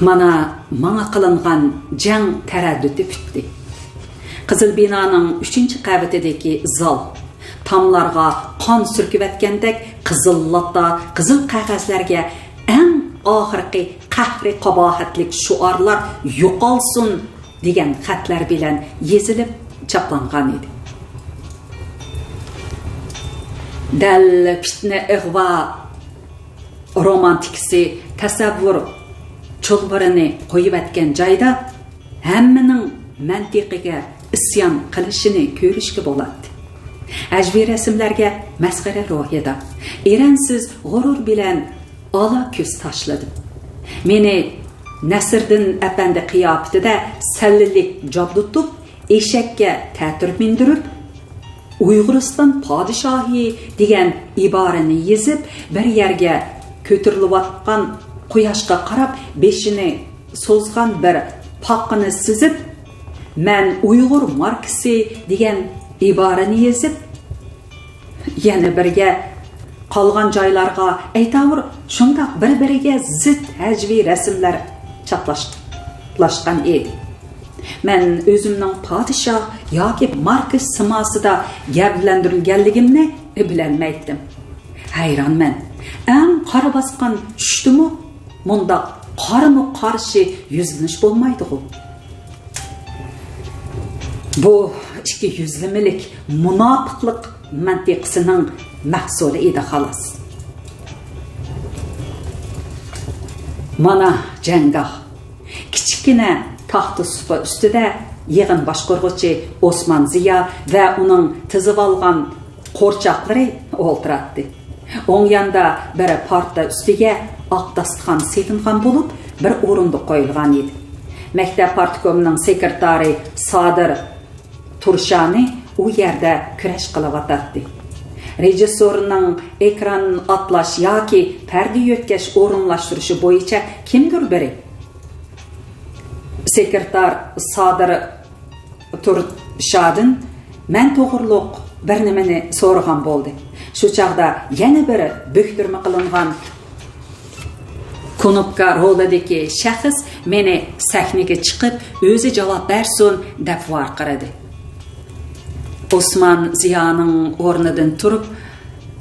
مانا، ماڭا قىلىنغان جەڭ تەرەددۇتى پۈتتى. قىزىل بىنانىڭ ئۈچىنچى قەۋىتىدىكى زال. تاملارغا قان سۈركىۋەتكەندەك قىزىل لاتا، قىزىل قەغەزلەرگە ئەڭ ئاخىرقى قەھرىي قاباھەتلىك شوئارلار «يوقالسۇن» دېگەن خەتلەر بىلەن يېزىلىپ چاپلانغان ئىدى. دەل پىتنە، ئىغۋا، رومانتىكىسى تەسەۋۋۇر چۇلۋۇرىنى قويۇۋەتكەن جايدا، ھەممىنىڭ مەنتىقىگە ئىسيان قىلىشىنى كۆرۈشكە بولاتتى. ھەجۋىي رەسىملەرگە مەسخىرە روھىدا، ئېرەنسىز غۇرۇر بىلەن ئالا كۆز تاشلىدىم. مېنى نەسىردىن ئەپەندى قىياپىتىدە سەللىلىك جابدۇتۇپ، ئېشەككە تەتۈر مىندۈرۈپ، «ئۇيغۇرىستان پادىشاھى» دېگەن ئىبارىنى يېزىپ، بىر يەرگە كۆتۈرۈلۈۋاتقان قۇياشقا قاراپ بېشىنى سوزغان بىر پاقىنى سىزىپ، «مەن ئۇيغۇر ماركسى» دېگەن ئىبارىنى يېزىپ، يەنە بىرگە قالغان جايلارغا ئەيتاۋۇر شۇنداق بىر-بىرىگە زىت ھەجۋىي رەسىملەر چاپلاشقان ئىدى. مەن ئۆزۈمنىڭ پادىشاھ ياكى ماركس سىماسىدا گەۋدىلەندۈرۈلگەنلىكىمنى بىلەلمەيتتىم. ھەيرانمەن. ئەڭ قارا باسقان چۈشتىمۇ مۇنداق قارىمۇ قارشى يۈزلىنىش بولمايدىغۇ؟ بۇ ئىككى يۈزلىمىلىك مۇناپىقلىق مەنتىقىسىنىڭ مەھسۇلى ئىدى، خالاس. مانا جەڭگاھ. كىچىككىنە تاختا سۇپا ئۈستىدە يىغىن باشقۇرغۇچى ئوسمان زىيا ۋە ئۇنىڭ تىزىۋالغان قورچاقلىرى ئولتۇراتتى. ئوڭ ياندا بىر پارتا ئۈستىگە ئاق داستىخان سېلىنغان بولۇپ، بىر ئورۇندۇق قويۇلغان ئىدى. مەكتەپ پارتكومىنىڭ سېكرېتارى سادىر تۇرشانى ئۇ يەردە كۈرەش قىلىۋاتاتتى. رېژىسسورنىڭ ئېكران ئاتلاش ياكى پەردە يۆتكەش ئورۇنلاشتۇرۇشى بويىچە كىمدۇر بىرى، سېكرېتار سادىر تۇرشادىن مەن توغرۇلۇق بىر نېمىنى سورىغان بولدى. شۇ چاغدا يەنە بىر بۆكتۈرمە قىلىنغان كۇنۇپكا رولىدىكى شەخس مېنى سەھنىگە چىقىپ، ئۆزى جاۋاب بەرسۇن، دەپ ۋارقىرىدى. ئوسمان زىيانىڭ ئورنىدىن تۇرۇپ،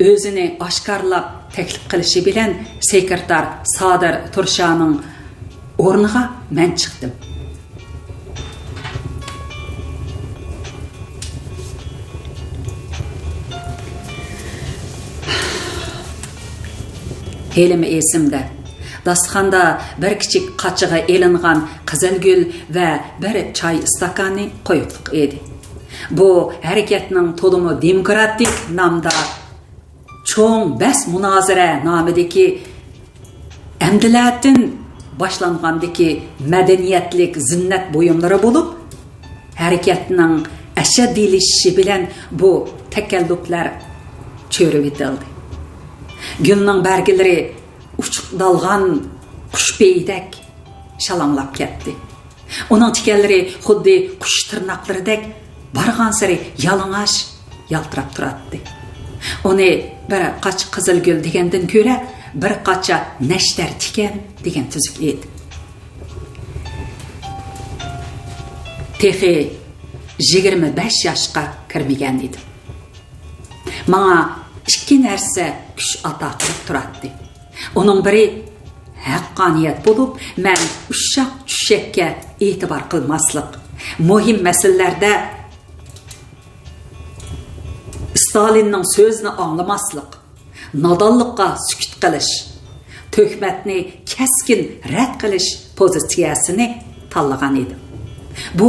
ئۆزىنى ئاشكارىلاپ تەكلىپ قىلىشى بىلەن سېكرېتار سادىر تۇرشانىڭ ئورنىغا مەن چىقتىم. ھېلىمۇ ئېسىمدە، داستىخاندا بىر كىچىك قاچىغا ئېلىنغان قىزىلگۈل ۋە بىر چاي ئىستاكانى قويۇقلۇق ئىدى. بۇ ھەرىكەتنىڭ تولىمۇ دېموكراتىك نامدا چوڭ بەس مۇنازىرە نامىدىكى ئەمدىلەتىن باشلانغاندىكى مەدەنىيەتلىك زىننەت بۇيۇملىرى بولۇپ، ھەرىكەتنىڭ ئەشەددىيلىشىشى بىلەن بۇ تەكەللۇپلەر چۆرۈۋېتىلدى. گۈلنىڭ بەرگىلىرى ئۇچۇقدالغان قۇش پېيىدەك شالاڭلاپ كەتتى. ئۇنىڭ تىكەنلىرى خۇددى قۇش تىرناقلىرىدەك بارغانسېرى يالىڭاچ يالتىراپ تۇراتتى. ئۇنى بىر قاچا قىزىلگۈل دېگەندىن كۆرە، بىر قاچا نەشتەر تىكەن دېگەن تۈزۈك ئىدى. تېخى يىگىرمە بەش ياشقا كىرمىگەن ئىدىم. ماڭا ئىككى نەرسە كۈچ ئاتا قىلىپ تۇراتتى. ئۇنىڭ بىرى ھەققانىيەت بولۇپ، مەن ئۇششاق چۈششەككە ئېتىبار قىلماسلىق، مۇھىم مەسىلىلەردە ستالىننىڭ سۆزىنى ئاڭلىماسلىق، نادانلىققا سۈكۈت قىلىش، تۆھمەتنى كەسكىن رەت قىلىش پوزىتسىيەسىنى تاللىغان ئىدىم. بۇ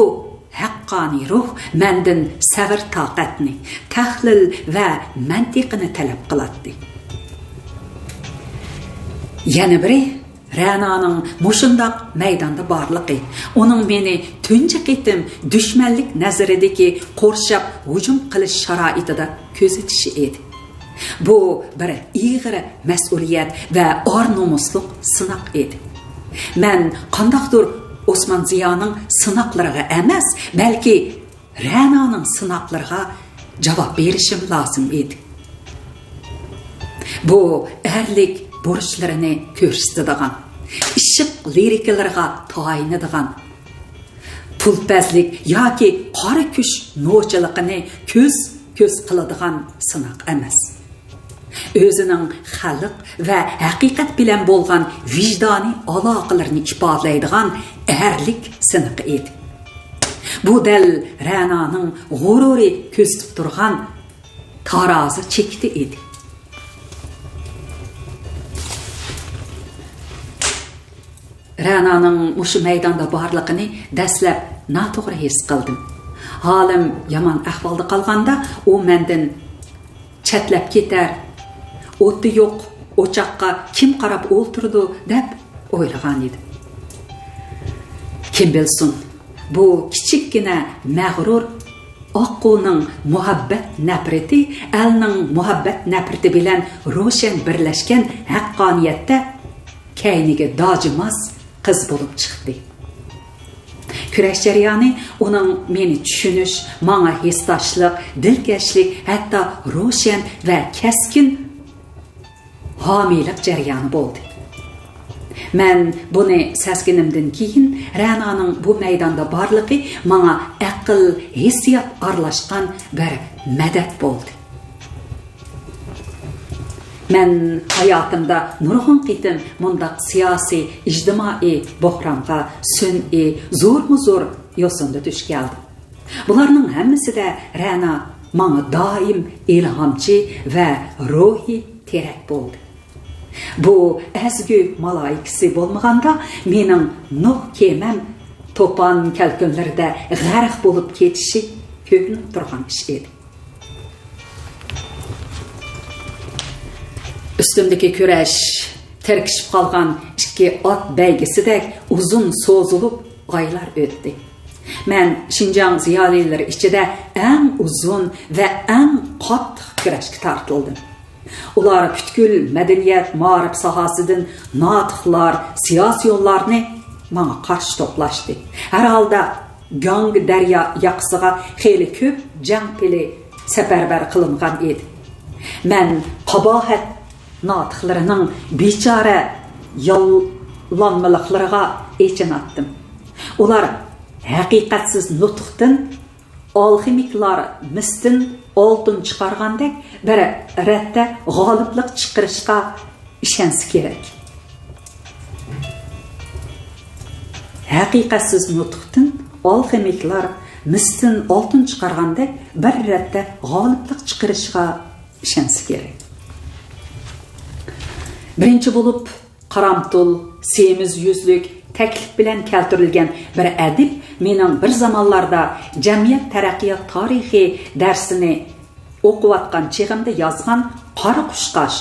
ھەققانىي روھ مەندىن سەۋر-تاقەتنى، تەھلىل ۋە مەنتىقىنى تەلەپ قىلاتتى. يەنە بىرى، رەنانىڭ مۇشۇنداق مەيداندا بارلىقى، ئۇنىڭ مېنى تۇنجى قېتىم دۈشمەنلىك نەزىرىدىكى قورشاپ ھۇجۇم قىلىش شارائىتىدا كۆزىتىشى ئىدى. بۇ بىر ئېغىر مەسئۇلىيەت ۋە ئار-نومۇسلۇق سىناق ئىدى. مەن قانداقتۇر ئوسمان زىيانىڭ سىناقلىرىغا ئەمەس، بەلكى رەنانىڭ سىناقلىرىغا جاۋاب بېرىشىم لازىم ئىدى. بۇ ئەرلىك بۇرچلىرىنى كۆرسىتىدىغان، ئىشق لىرىكىلىرىغا تايىنىدىغان، پۇلپەزلىك ياكى قارا كۈچ نوچىلىقىنى كۆز-كۆز قىلىدىغان سىناق ئەمەس. ئۆزىنىڭ خەلق ۋە ھەقىقەت بىلەن بولغان ۋىجدانىي ئالاقىلىرىنى ئىپادىلەيدىغان ئەرلىك سىنىقى ئىدى. بۇ دەل رەنانىڭ غۇرۇرى كۆزىتىپ تۇرغان تارازا چېكىتى ئىدى. رەنانىڭ مۇشۇ مەيداندا بارلىقىنى دەسلەپ ناتوغرا ھېس قىلدىم. ھالىم يامان ئەھۋالدا قالغاندا، ئۇ مەندىن چەتلەپ كېتەر، ئوتى يوق ئوچاققا كىم قاراپ ئولتۇرىدۇ دەپ ئويلىغان ئىدىم. كىم بىلسۇن، بۇ كىچىككىنە مەغرۇر ئاققۇنىڭ مۇھەببەت نەپرىتى ئەلنىڭ مۇھەببەت نەپرىتى بىلەن روشەن بىرلەشكەن ھەققانىيەتتە كەينىگە داجىماس قىز بولۇپ چىقتى. كۈرەش جەريانى ئۇنىڭ مېنى چۈشىنىش، ماڭا ھېسداشلىق، دىلكەشلىك، ھەتتا روشەن ۋە كەسكىن ھامىيلىق جەريانى بولدى. مەن بۇنى سەزگىنىمدىن كېيىن، رەنانىڭ بۇ مەيداندا بارلىقى ماڭا ئەقىل، ھېسسىيات ئارىلاشقان بىر مەدەت بولدى. مەن ھاياتىمدا نۇرغۇن قېتىم مۇنداق سىياسىي، ئىجتىمائىي بوھرانغا سۈنئىي، زورمۇ زور يوسۇندا دۇچ كەلدىم. بۇلارنىڭ ھەممىسىدە رەنا ماڭا دائىم ئىلھامچى ۋە روھىي تىرەك بولدى. بۇ ئەزگۈ مالائىكىسى بولمىغاندا، مېنىڭ نۇھ كېمەم توپان كەلكۈنلىرىدە غەرق بولۇپ كېتىشى كۆرۈنۈپ تۇرغان ئىش ئىدى. ئۈستۈمدىكى كۈرەش تىركىشىپ قالغان ئىككى ئات بەيگىسىدەك ئۇزۇن سوزۇلۇپ ئايلار ئۆتتى. مەن شىنجاڭ زىيالىيلىرى ئىچىدە ئەڭ ئۇزۇن ۋە ئەڭ قاتتىق كۈرەشكە تارتىلدىم. ئۇلار پۈتكۈل مەدەنىيەت، مائارىپ ساھەسىدىن ناتىقلار، سىياسىيونلارنى ماڭا قارشى توپلاشتى. ھەر ھالدا گاڭگا دەريا ياقىسىغا خېلى كۆپ جەڭ پىلى سەپەرۋەر قىلىنغان ئىدى. مەن قاباھەت ناتىقلىرىنىڭ بىچارە ياللانمىلىقلىرىغا ئېچىناتتىم. ئۇلار ھەقىقەتسىز نۇتۇقتىن ئالخىمىكلار مىستىن ئالتۇن چىقارغاندەك بىر رەتتە غالىبلىق چىقىرىشقا ئىشەنسە كېرەك. ھەقىقەتسىز نۇتۇقتىن ئالخىمىكلار مىستىن ئالتۇن چىقارغاندەك بىر رەتتە غالىبلىق چىقىرىشقا ئىشەنسە كېرەك. بىرىنچى بولۇپ، قارامتۇل، سېمىز يۈزلۈك، تەكلىپ بىلەن كەلتۈرۈلگەن بىر ئەدىب مېنىڭ بىر زامانلاردا جەمئىيەت تەرەققىيات تارىخى دەرسىنى ئوقۇۋاتقان چېغىمدا يازغان قارا قۇشقاچ،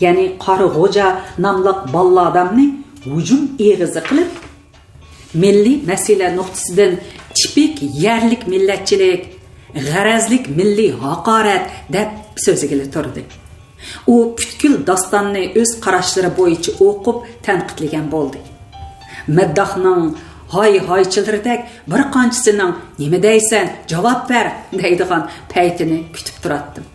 يەنى قارا غوجا ناملىق باللادامنى ھۇجۇم ئېغىزى قىلىپ، مىللىي مەسىلە نۇقتىسىدىن تىپىك يەرلىك مىللەتچىلىك، غەرەزلىك مىللىي ھاقارەت دەپ سۆزلىگىلى تۇردى. ئۇ پۈتكۈل داستاننى ئۆز قاراشلىرى بويىچە ئوقۇپ تەنقىدلىگەن بولدى. مەدداھنىڭ ھاي-ھايچىلىرىدەك بىر قانچىسىنىڭ «نېمە دەيسەن، جاۋاب بەر» دەيدىغان پەيتىنى كۈتۈپ تۇراتتىم.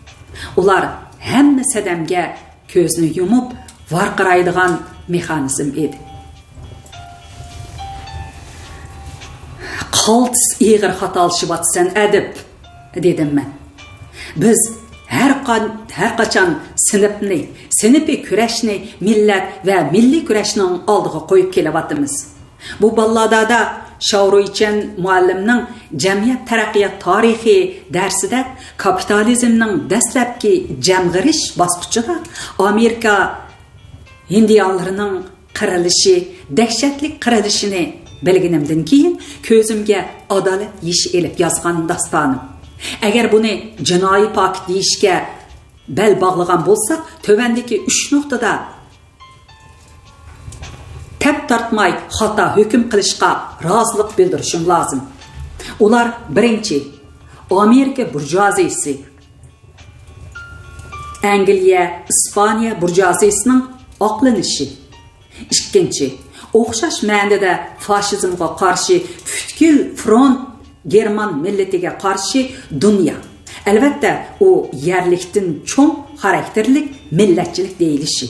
ئۇلار ھەممە سەدەمگە كۆزنى يۇمۇپ ۋارقىرايدىغان مېخانىزم ئىدى. «قالتىس ئېغىر خاتالىشىۋاتىسەن، ئەدىب» دېدىم مەن. «بىز ھەر قان-، ھەر قاچان سىنىپنى، سىنىپىي كۈرەشنى مىللەت ۋە مىللىي كۈرەشنىڭ ئالدىغا قويۇپ كېلىۋاتىمىز. بۇ باللادادا شاۋرۇيچەن مۇئەللىمنىڭ جەمئىيەت تەرەققىيات تارىخى دەرسىدە كاپىتالىزمنىڭ دەسلەپكى جەمغىرىش باسقۇچىدا ئامېرىكا ھىندىيانلىرىنىڭ قىرىلىشى، دەھشەتلىك قىرىلىشىنى بىلگىنىمدىن كېيىن، كۆزۈمگە ئادالەت يېشى ئېلىپ يازغان داستانىم. ئەگەر بۇنى جىنايى پاكىت دېيىشكە بەل باغلىغان بولساق، تۆۋەندىكى ئۈچ نۇقتىدا تەپ تارتماي خاتا ھۆكۈم قىلىشقا رازىلىق بىلدۈرۈشۈم لازىم. ئۇلار، بىرىنچى، ئامېرىكا بۇرژۇئازىيىسى، ئەنگلىيە، ئىسپانىيە بۇرژۇئازىيىسىنىڭ ئاقلىنىشى. ئىككىنچى، ئوخشاش مەنىدە فاشىزمغا قارشى پۈتكۈل فرونت، گېرمان مىللىتىگە قارشى دۇنيا. ئەلۋەتتە، ئۇ يەرلىكتىن چوڭ خاراكتېرلىك مىللەتچىلىك دېيىلىشى.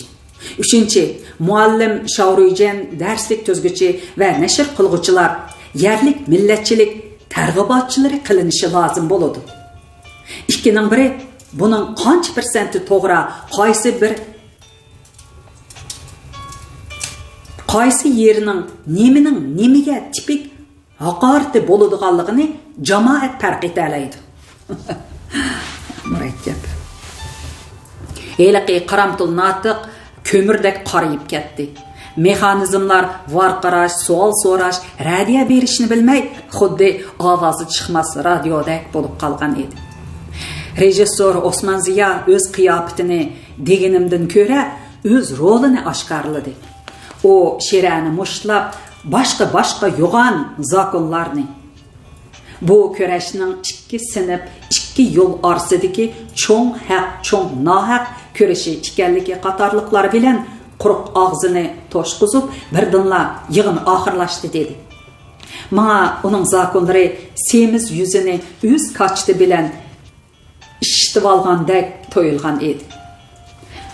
ئۈچىنچى، مۇئەللىم شاۋرۇيجەن، دەرسلىك تۈزگۈچى ۋە نەشر قىلغۇچىلار يەرلىك مىللەتچىلىك تەرغىباتچىلىرى قىلىنىشى لازىم بولىدۇ. ئىككىنىڭ بىرى، بۇنىڭ قانچە پىرسەنتى توغرا، قايسى بىر، قايسى يېرىنىڭ نېمىنىڭ نېمىگە تىپىك ھاقارىتى بولىدىغانلىقىنى جامائەت پەرق ئېتەلەيدۇ. مۇرەككەپ. ھېلىقى قارامتۇل ناتىق كۆمۈردەك قارىيىپ كەتتى. مېخانىزملار ۋارقىراش، سوئال سوراش، رەددىيە بېرىشنى بىلمەي، خۇددى ئاۋازى چىقماس رادىيودەك بولۇپ قالغان ئىدى. رېژىسسور ئوسمان زىيا ئۆز قىياپىتىنى دېگىنىمدىن كۆرە ئۆز رولىنى ئاشكارىلىدى. ئۇ شىرەنى مۇشتلاپ، باشقا-باشقا يوغان زاكونلارنى، بۇ كۈرەشنىڭ ئىككى سىنىپ، ئىككى يول ئارىسىدىكى چوڭ ھەق، چوڭ ناھەق كۈرىشى ئىكەنلىكى قاتارلىقلار بىلەن قۇرۇق ئاغزىنى توشقۇزۇپ، بىردىنلا يىغىن ئاخىرلاشتى دېدى. ماڭا ئۇنىڭ زاكونلىرى سېمىز يۈزىنى ئۆز كاچىتى بىلەن ئىششىتىۋالغاندەك تۇيۇلغان ئىدى.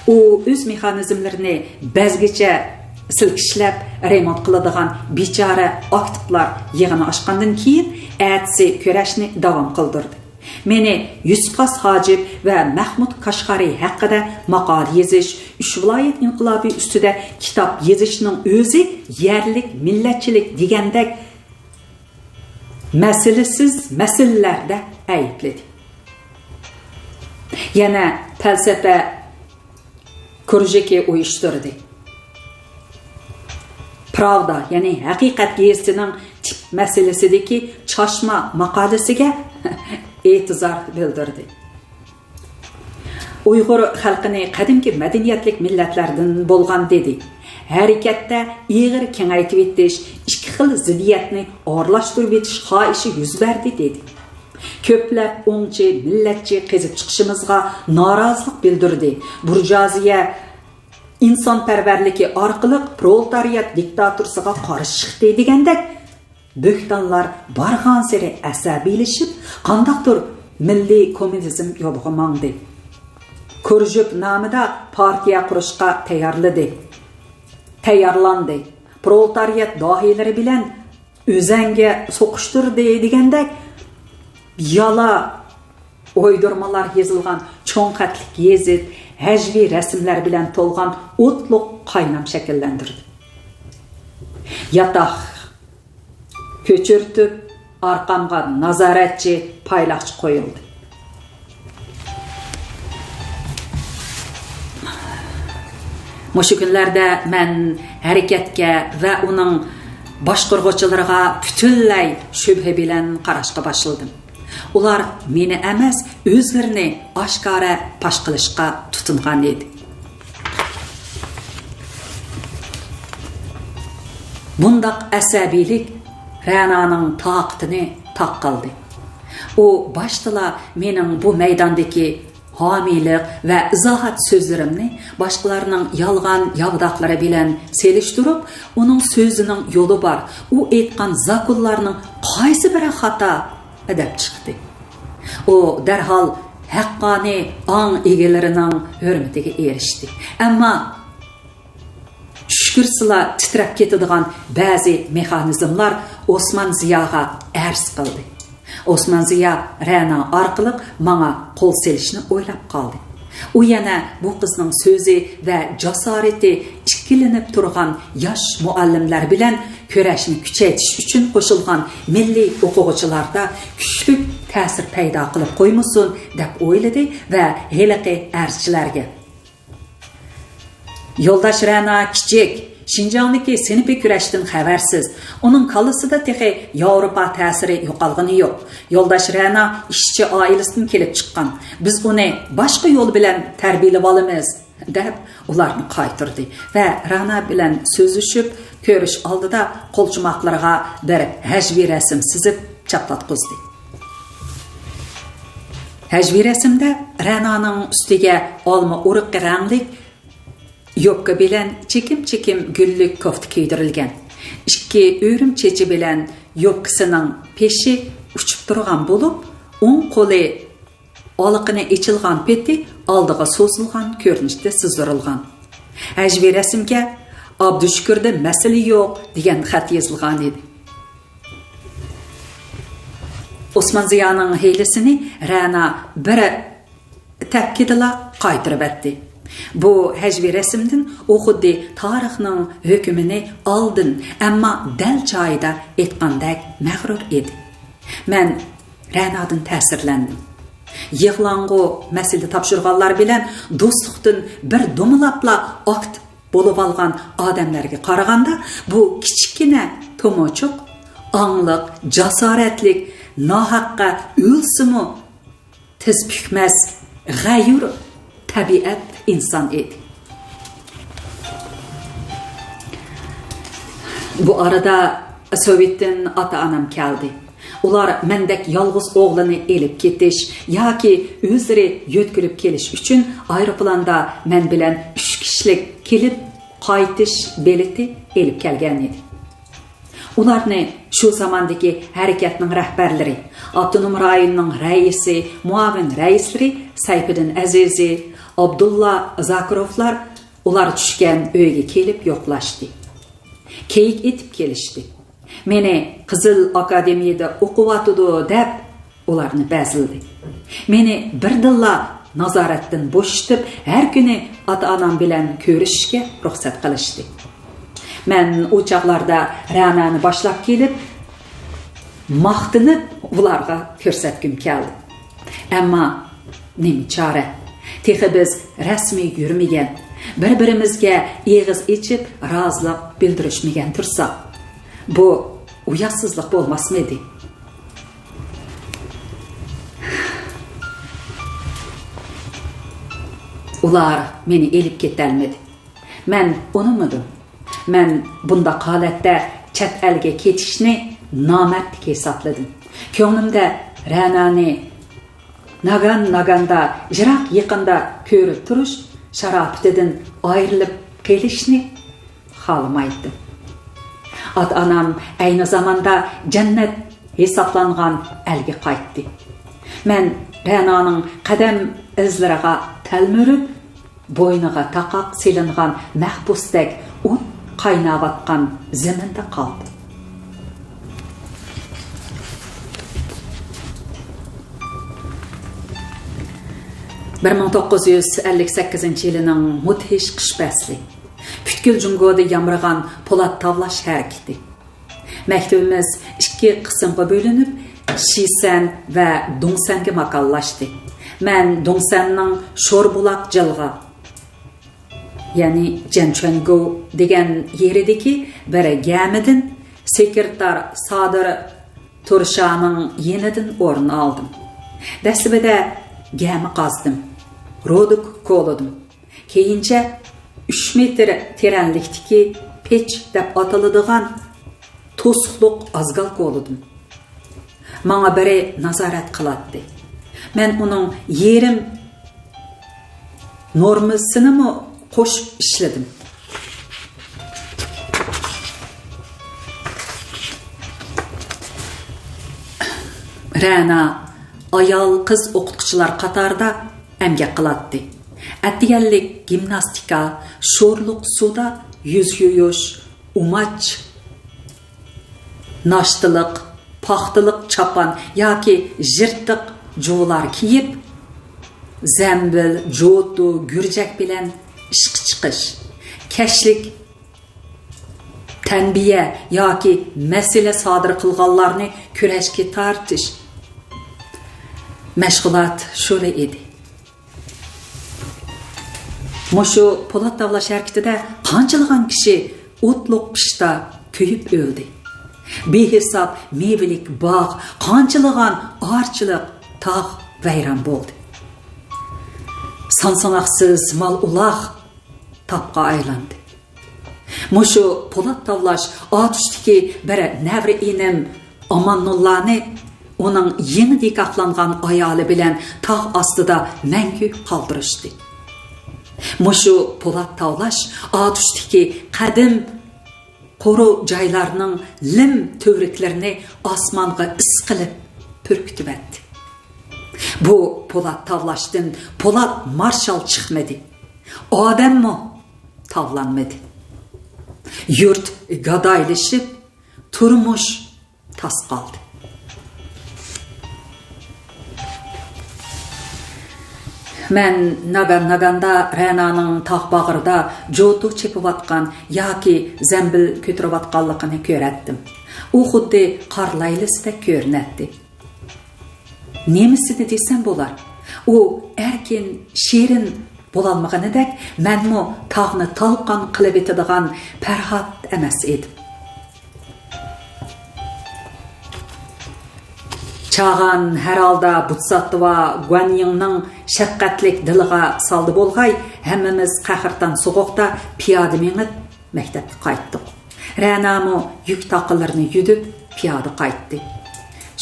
ئۇ ئۆز مېخانىزملىرىنى بەزگىچە سىلكىشلەپ رېمونت قىلىدىغان بىچارە ئاكتىپلار يىغىنى ئاچقاندىن كېيىن، ئەتىسى كۈرەشنى داۋام قىلدۇردى. مېنى يۈسۈپ خاس ھاجىپ ۋە مەھمۇد كاشغارى ھەققىدە ماقالە يېزىش، ئۈچ ۋىلايەت ئىنقىلابى ئۈستىدە كىتاب يېزىشنىڭ ئۆزى يەرلىك مىللەتچىلىك دېگەندەك مەسىلىسىز مەسىلىلەردە ئەيىبلىدى. يەنە پەلسەپە كۇرژۇكى ئۇيۇشتۇردى. پراۋدا، يەنى ھەقىقەت گېزىتىنىڭ تىپ مەسىلىسىدىكى چاشما ماقالىسىگە ئېتىزار بىلدۈردى. ئۇيغۇر خەلقىنى قەدىمكى مەدەنىيەتلىك مىللەتلەردىن بولغان دېدى. ھەرىكەتتە ئېغىر كېڭەيتىۋېتىش، ئىككى خىل زىددىيەتنى ئارىلاشتۇرۇۋېتىش خاھىشى يۈز بەردى دېدى. كۆپلەپ ئوڭچى، مىللەتچى قېزىپ چىقىشىمىزغا نارازىلىق بىلدۈردى. بۇرژۇئازىيە ئىنسانپەرۋەرلىكى ئارقىلىق پرولېتارىيات دىكتاتۇرىسىغا قارشى چىقتى دېگەندەك بۆھتانلار بارغانسېرى ئەسەبىيلىشىپ، قانداقتۇر مىللىي كوممۇنىزم يولىغا ماڭدى. كۇرژۇك نامىدا پارتىيە قۇرۇشقا تەييارلىدى. تەييارلاندى. پرولېتارىيات داھىيلىرى بىلەن ئۆزەڭگە سوقۇشتۇردى دېگەندەك يالا ئويدۇرمىلار يېزىلغان چوڭ خەتلىك گېزىت، ھەجۋىي رەسىملەر بىلەن تولغان ئوتلۇق قاينام شەكىللەندۈردى. ياتاق كۆچۈرتۈپ، ئارقامغا نازارەتچى، پايلاقچى قويۇلدى. مۇشۇ كۈنلەردە مەن ھەرىكەتكە ۋە ئۇنىڭ باشقۇرغۇچىلىرىغا پۈتۈنلەي شۈبھە بىلەن قاراشقا باشلىدىم. ئۇلار مېنى ئەمەس، ئۆزلىرىنى ئاشكارا پاش قىلىشقا تۇتۇنغان ئىدى. بۇنداق ئەسەبىيلىك رەنانىڭ تاقىتىنى تاق قىلدى. ئۇ باشتىلا مېنىڭ بۇ مەيداندىكى ھامىيلىق ۋە ئىزاھات سۆزلىرىمنى باشقىلارنىڭ يالغان ياۋىداقلىرى بىلەن سېلىشتۇرۇپ، ئۇنىڭ سۆزىنىڭ يولى بار، ئۇ ئېيتقان زاكۇنلارنىڭ قايسى بىرى خاتا دەپ چىقتى. ئۇ دەرھال ھەققانىي ئاڭ ئىگىلىرىنىڭ ھۆرمىتىگە ئېرىشتى. ئەمما چۈشكۈرسىلا تىترەپ كېتىدىغان بەزى مېخانىزملار ئوسمان زىياغا ئەرز قىلدى. ئوسمان زىيا رەنا ئارقىلىق ماڭا قول سېلىشنى ئويلاپ قالدى. ئۇ يەنە بۇ قىزنىڭ سۆزى ۋە جاسارىتى ئىككىلىنىپ تۇرغان ياش مۇئەللىملەر بىلەن كۈرەشنى كۈچەيتىش ئۈچۈن قوشۇلغان مىللىي ئوقۇغۇچىلاردا كۈچلۈك تەسىر پەيدا قىلىپ قويمىسۇن دەپ ئويلىدى ۋە ھېلىقى ئەرزچىلەرگە، يولداش رەنا كىچىك، شىنجاڭدىكى سىنىپىي كۈرەشتىن خەۋەرسىز. ئۇنىڭ كاللىسىدا تېخى ياۋروپا تەسىرى يوقالغىنى يوق. يولداش رەنا ئىشچى ئائىلىسىدىن كېلىپ چىققان. بىز ئۇنى باشقا يول بىلەن تەربىيەلىۋالىمىز، دەپ ئۇلارنى قايتۇردى ۋە رەنا بىلەن سۆزلىشىپ كۆرۈش ئالدىدا قولچۇماقلىرىغا بىر ھەجۋىي رەسىم سىزىپ چاپلاتقۇزدى. ھەجۋىي رەسىمدە رەنانىڭ ئۈستىگە ئالما ئۇرۇقى رەڭلىك يوپكا بىلەن چېكىم-چېكىم گۈللۈك كوفتا كىيدۈرۈلگەن. ئىككى ئۆرۈم چېچى بىلەن يوپكىسىنىڭ پېشى ئۇچۇپ تۇرغان بولۇپ، ئوڭ قولى ئالىقىنى ئېچىلغان پېتى ئالدىغا سوزۇلغان كۆرۈنۈشتە سىزدۇرۇلغان. ھەجۋىي رەسىمگە «ئابدۇشۈكۈردە مەسىلە يوق» دېگەن خەت يېزىلغان ئىدى. ئوسمان زىيانىڭ ھىيلىسىنى رەنا بىر تەپكىدىلا قايتۇرۇۋەتتى. بۇ ھەجۋىي رەسىمدىن ئۇ خۇددى تارىخنىڭ ھۆكمىنى ئالدىن، ئەمما دەل جايىدا ئېيتقاندەك مەغرۇر ئىدى. مەن رەنادىن تەسىرلەندىم. «يىغلاڭغۇ» مەسىلە تاپشۇرغانلار بىلەن دوستلۇقتىن بىر دومىلاپلا ئاكتىپ بولۇۋالغان ئادەملەرگە قارىغاندا، بۇ كىچىككىنە تومۇچۇق، ئاڭلىق، جاسارەتلىك، ناھەققە ئۆلسىمۇ تىز پۈكمەس، غەيۇر تەبىئەت ئىنسان ئىدى. بۇ ئارىدا سوۋېتتىن ئاتا-ئانام كەلدى. ئۇلار مەندەك يالغۇز ئوغلىنى ئېلىپ كېتىش ياكى ئۆزلىرى يۆتكىلىپ كېلىش ئۈچۈن ئايروپىلاندا مەن بىلەن ئۈچ كىشىلىك كېلىپ قايتىش بېلىتى ئېلىپ كەلگەن ئىدى. ئۇلارنى شۇ زاماندىكى ھەرىكەتنىڭ رەھبەرلىرى، ئاپتونوم رايوننىڭ رەئىسى، مۇئاۋىن رەئىسلىرى سەيپىدىن ئەزىزى، ئابدۇللا زاكىروفلار ئۇلار چۈشكەن ئۆيگە كېلىپ يوقلاشتى. كېيىك ئېتىپ كېلىشتى. مېنى قىزىل ئاكادېمىيەدە ئوقۇۋاتىدۇ دەپ، ئۇلارنى بەزلىدى. مېنى بىردىنلا نازارەتتىن بوشىتىپ، ھەر كۈنى ئاتا-ئانام بىلەن كۆرۈشۈشكە رۇخسەت قىلىشتى. مەن ئۇ چاغلاردا رەنانى باشلاپ كېلىپ، ماختىنىپ ئۇلارغا كۆرسەتكۈم كەلدى. ئەمما نېمە چارە؟ تېخى بىز رەسمىي يۈرمىگەن، بىر-بىرىمىزگە ئېغىز ئېچىپ رازىلىق بىلدۈرۈشمىگەن تۇرساق، بۇ ئۇياتسىزلىق بولماسمىدى؟ ئۇلار مېنى ئېلىپ كېتەلمىدى. مەن ئۇنىمىدىم. مەن بۇنداق ھالەتتە چەت ئەلگە كېتىشنى نامەردلىك ھېسابلىدىم. كۆڭلۈمدە رەنانى ناگان-ناگاندا، يىراق-يېقىندا كۆرۈپ تۇرۇش شاراپىتىدىن ئايرىلىپ قېلىشنى خالىمايتتىم. ئاتا-ئانام ئەينى زاماندا جەننەت ھېسابلانغان ئەلگە قايتتى. مەن رەنانىڭ قەدەم ئىزلىرىغا تەلمۈرۈپ، بوينىغا تاقاق سېلىنغان مەھبۇستەك ئوت قايناۋاتقان زېمىندا قالدىم. بىر مىڭ توققۇز يۈز ئەللىك سەككىزىنچى يىلىنىڭ مۇدھىش قىش پەسلى. پۈتكۈل جۇڭگودا يامرىغان پولات تاۋلاش ھەرىكىتى. مەكتىپىمىز ئىككى قىسىمغا بۆلۈنۈپ، شىسەن ۋە دۇڭسەنگە ماكانلاشتى. مەن دۇڭسەننىڭ شوربۇلاق جىلغا، يەنى جەنچۈەنگوۋ دېگەن يېرىدىكى بىر گەمىدىن سېكرېتار سادىر تۇرشانىڭ يېنىدىن ئورۇن ئالدىم. دەسلىپىدە گەمە قازدىم، رودۇك كولىدىم. كېيىنچە ئۈچ مېتىر تېرەنلىكتىكى پېچ دەپ ئاتىلىدىغان توسۇقلۇق ئازگال كولىدىم. ماڭا بىرى نازارەت قىلاتتى. مەن ئۇنىڭ يېرىم نورمىسىنىمۇ قوشۇپ ئىشلىدىم. رەنا ئايال-قىز ئوقۇتقۇچىلار قاتارىدا ئەمگەك قىلاتتى. ئەتىگەنلىك گىمناستىكا، شورلۇق سۇدا يۈز يۇيۇش، ئۇماچ، ناشتىلىق، پاختىلىق چاپان ياكى يىرتىق جۇۋىلار كىيىپ، زەمبىل، جوتۇ، گۈرجەك بىلەن ئىشقا چىقىش، كەچلىك تەنبىيە ياكى مەسىلە سادىر قىلغانلارنى كۈرەشكە تارتىش. مەشغۇلات شۇلا ئىدى. مۇشۇ پولات تاۋلاش ھەرىكىتىدە قانچىلىغان كىشى ئوتلۇق قىشتا كۆيۈپ ئۆلدى. بىھېساب مېۋىلىك باغ، قانچىلىغان ئارچىلىق تاغ ۋەيران بولدى. سان-ساناقسىز مال-ئۇلاغ تاپقا ئايلاندى. مۇشۇ پولات تاۋلاش ئاتۇشتىكى بىر نەۋرە ئىنىم ئاماننۇللانى ئۇنىڭ يېڭى نىكاھلانغان ئايالى بىلەن تاغ ئاستىدا مەڭگۈ قالدۇرۇشتى. مۇشۇ پولات تاۋلاش ئاتۇشتىكى قەدىم قورۇ جايلارنىڭ لىم تۈۋرۈكلىرىنى ئاسمانغا ئىس قىلىپ پۈركۈتۈۋەتتى. بۇ پولات تاۋلاشتىن پولات مارشال چىقمىدى. ئادەممۇ تاۋلانمىدى. يۇرت گادايلىشىپ، تۇرمۇش تاس قالدى. مەن ناگان-ناگاندا رەنانىڭ تاغ باغرىدا جوتۇ چېپىۋاتقان ياكى زەمبىل كۆتۈرۈۋاتقانلىقىنى كۆرەتتىم. ئۇ خۇددى قار لايلىسىدەك كۆرۈنەتتى. نېمىسىنى دېسەم بولار؟ ئۇ ئەركىن، شېرىن بولالمىغىنىدەك، مەنمۇ تاغنى تالقان قىلىۋېتىدىغان پەرھات ئەمەس ئىدىم. چاغان ھەر ھالدا بۇتساتتىۋا گۇەنيىڭنىڭ شەپقەتلىك دىلىغا سالدى بولغاي، ھەممىمىز قەھرىتان سوغۇقتا پىيادە مېڭىپ، مەكتەپكە قايتتۇق. رەنامۇ يۈك تاقىلىرىنى يۈدۈپ، پىيادە قايتتى.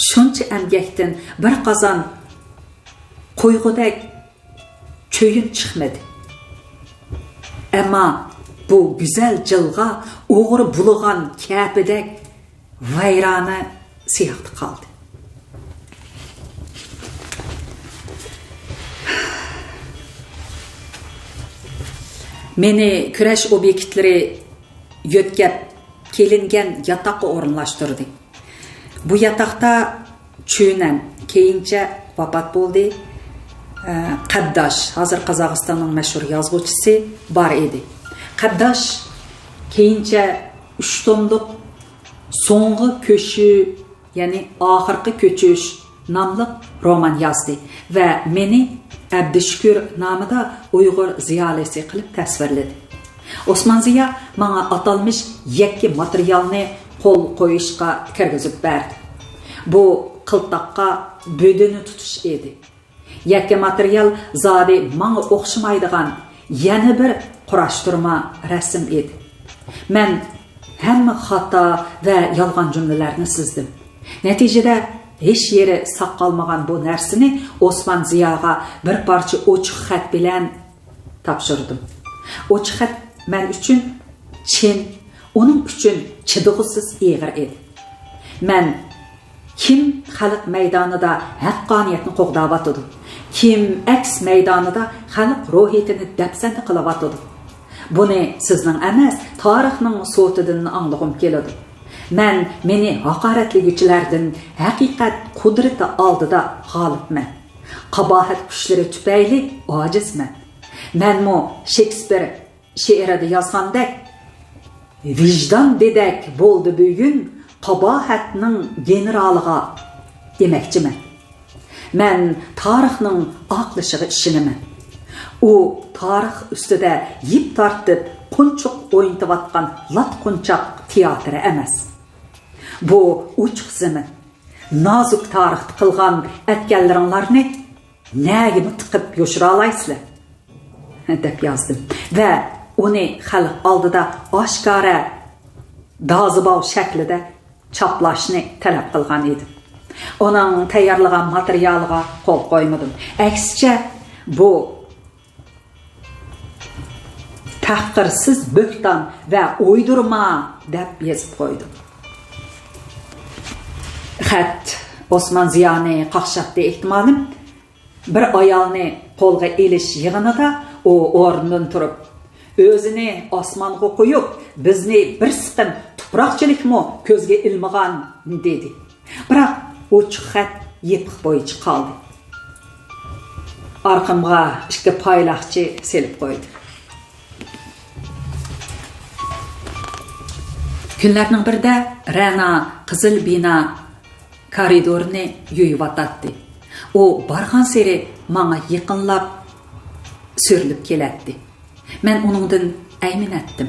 شۇنچە ئەمگەكتىن بىر قازان قويغۇدەك چۆيۈن چىقمىدى. ئەمما بۇ گۈزەل جىلغا ئوغرى بۇلىغان كەپىدەك ۋەيرانە سىياقتا قالدى. مېنى كۈرەش ئوبيېكتلىرى يۆتكەپ كېلىنگەن ياتاققا ئورۇنلاشتۇردى. بۇ ياتاقتا چۈنەن، كېيىنچە ۋاپات بولدى، ئە، قەدداش، ھازىر قازاقىستاننىڭ مەشھۇر يازغۇچىسى بار ئىدى. قەدداش كېيىنچە ئۈچ توملۇق سوڭغا كۆچۈش، يەنى ئاخىرقى كۆچۈش ناملىق رومان يازدى ۋە مېنى ئەبدۈشۈكۈر نامىدا ئۇيغۇر زىيالىيسى قىلىپ تەسۋىرلىدى. ئوسمان زىيا ماڭا ئاتالمىش يەككە ماتېرىيالنى قول قويۇشقا كىرگۈزۈپ بەردى. بۇ قىلتاققا بۆدۈنە تۇتۇش ئىدى. يەككە ماتېرىيال زادى ماڭا ئوخشىمايدىغان يەنە بىر قۇراشتۇرما رەسىم ئىدى. مەن ھەممە خاتا ۋە يالغان جۈملىلەرنى سىزدىم. نەتىجىدە ھېچ يېرى ساق قالمىغان بۇ نەرسىنى ئوسمان زىياغا بىر پارچە ئوچۇق خەت بىلەن تاپشۇردۇم. ئوچۇق خەت مەن ئۈچۈن چىن، ئۇنىڭ ئۈچۈن چىدىغۇسىز ئېغىر ئىدى. مەن كىم خەلق مەيدانىدا ھەققانىيەتنى قوغداۋاتىدۇ، كىم ئەكس مەيدانىدا خەلق روھىيىتىنى دەپسەندە قىلىۋاتىدۇ؟ بۇنى سىزنىڭ ئەمەس، تارىخنىڭ سوتىدىن ئاڭلىغۇم كېلىدۇ. مەن مېنى ھاقارەتلىگۈچىلەردىن ھەقىقەت قۇدرىتى ئالدىدا غالىبمەن. قاباھەت كۈچلىرى تۈپەيلى ئاجىزمەن. مەنمۇ شېكسپىر شېئىرىدا يازغاندەك، ۋىجدان دېدەك بولدى بۈگۈن قاباھەتنىڭ گېنېرالىغا دېمەكچىمەن. مەن تارىخنىڭ ئاقلىشىغا ئىشىنىمەن. ئۇ تارىخ ئۈستىدە يىپ تارتىپ قونچۇق ئوينىتىۋاتقان لات قونچاق تىياتىرى ئەمەس. بۇ ئوچۇق زېمىن. نازۇك تارىختا قىلغان ئەتكەنلىرىڭلارنى نەگىمۇ تىقىپ يوشۇرالايسىلەر؟ دەپ يازدىم ۋە ئۇنى خەلق ئالدىدا ئاشكارا دازىباۋ شەكلىدە چاپلاشنى تەلەپ قىلغان ئىدىم. ئۇنىڭ تەييارلىغان ماتېرىيالىغا قول قويمىدىم. ئەكسىچە، بۇ تەھقىرسىز بۆھتان ۋە ئويدۇرما دەپ يېزىپ قويدۇم. خەت ئوسمان زىيانى قاقشاتتى، ئېھتىمالىم. بىر ئايالنى قولغا ئېلىش يىغىنىدا ئۇ ئورنىدىن تۇرۇپ، ئۆزىنى ئاسمانغا قويۇپ، بىزنى بىر سىقىم تۇپراقچىلىكمۇ كۆزگە ئىلمىغان، دېدى. بىراق ئوچۇق خەت يېپىق بويىچە قالدى. ئارقامغا ئىككى پايلاقچى سېلىپ قويدى. كۈنلەرنىڭ بىرىدە رەنا قىزىل بىنا كارىدورنى يۇيۇۋاتاتتى. ئۇ بارغانسېرى ماڭا يېقىنلاپ سۆرىلىپ كېلەتتى. مەن ئۇنىڭدىن ئەيمىنەتتىم.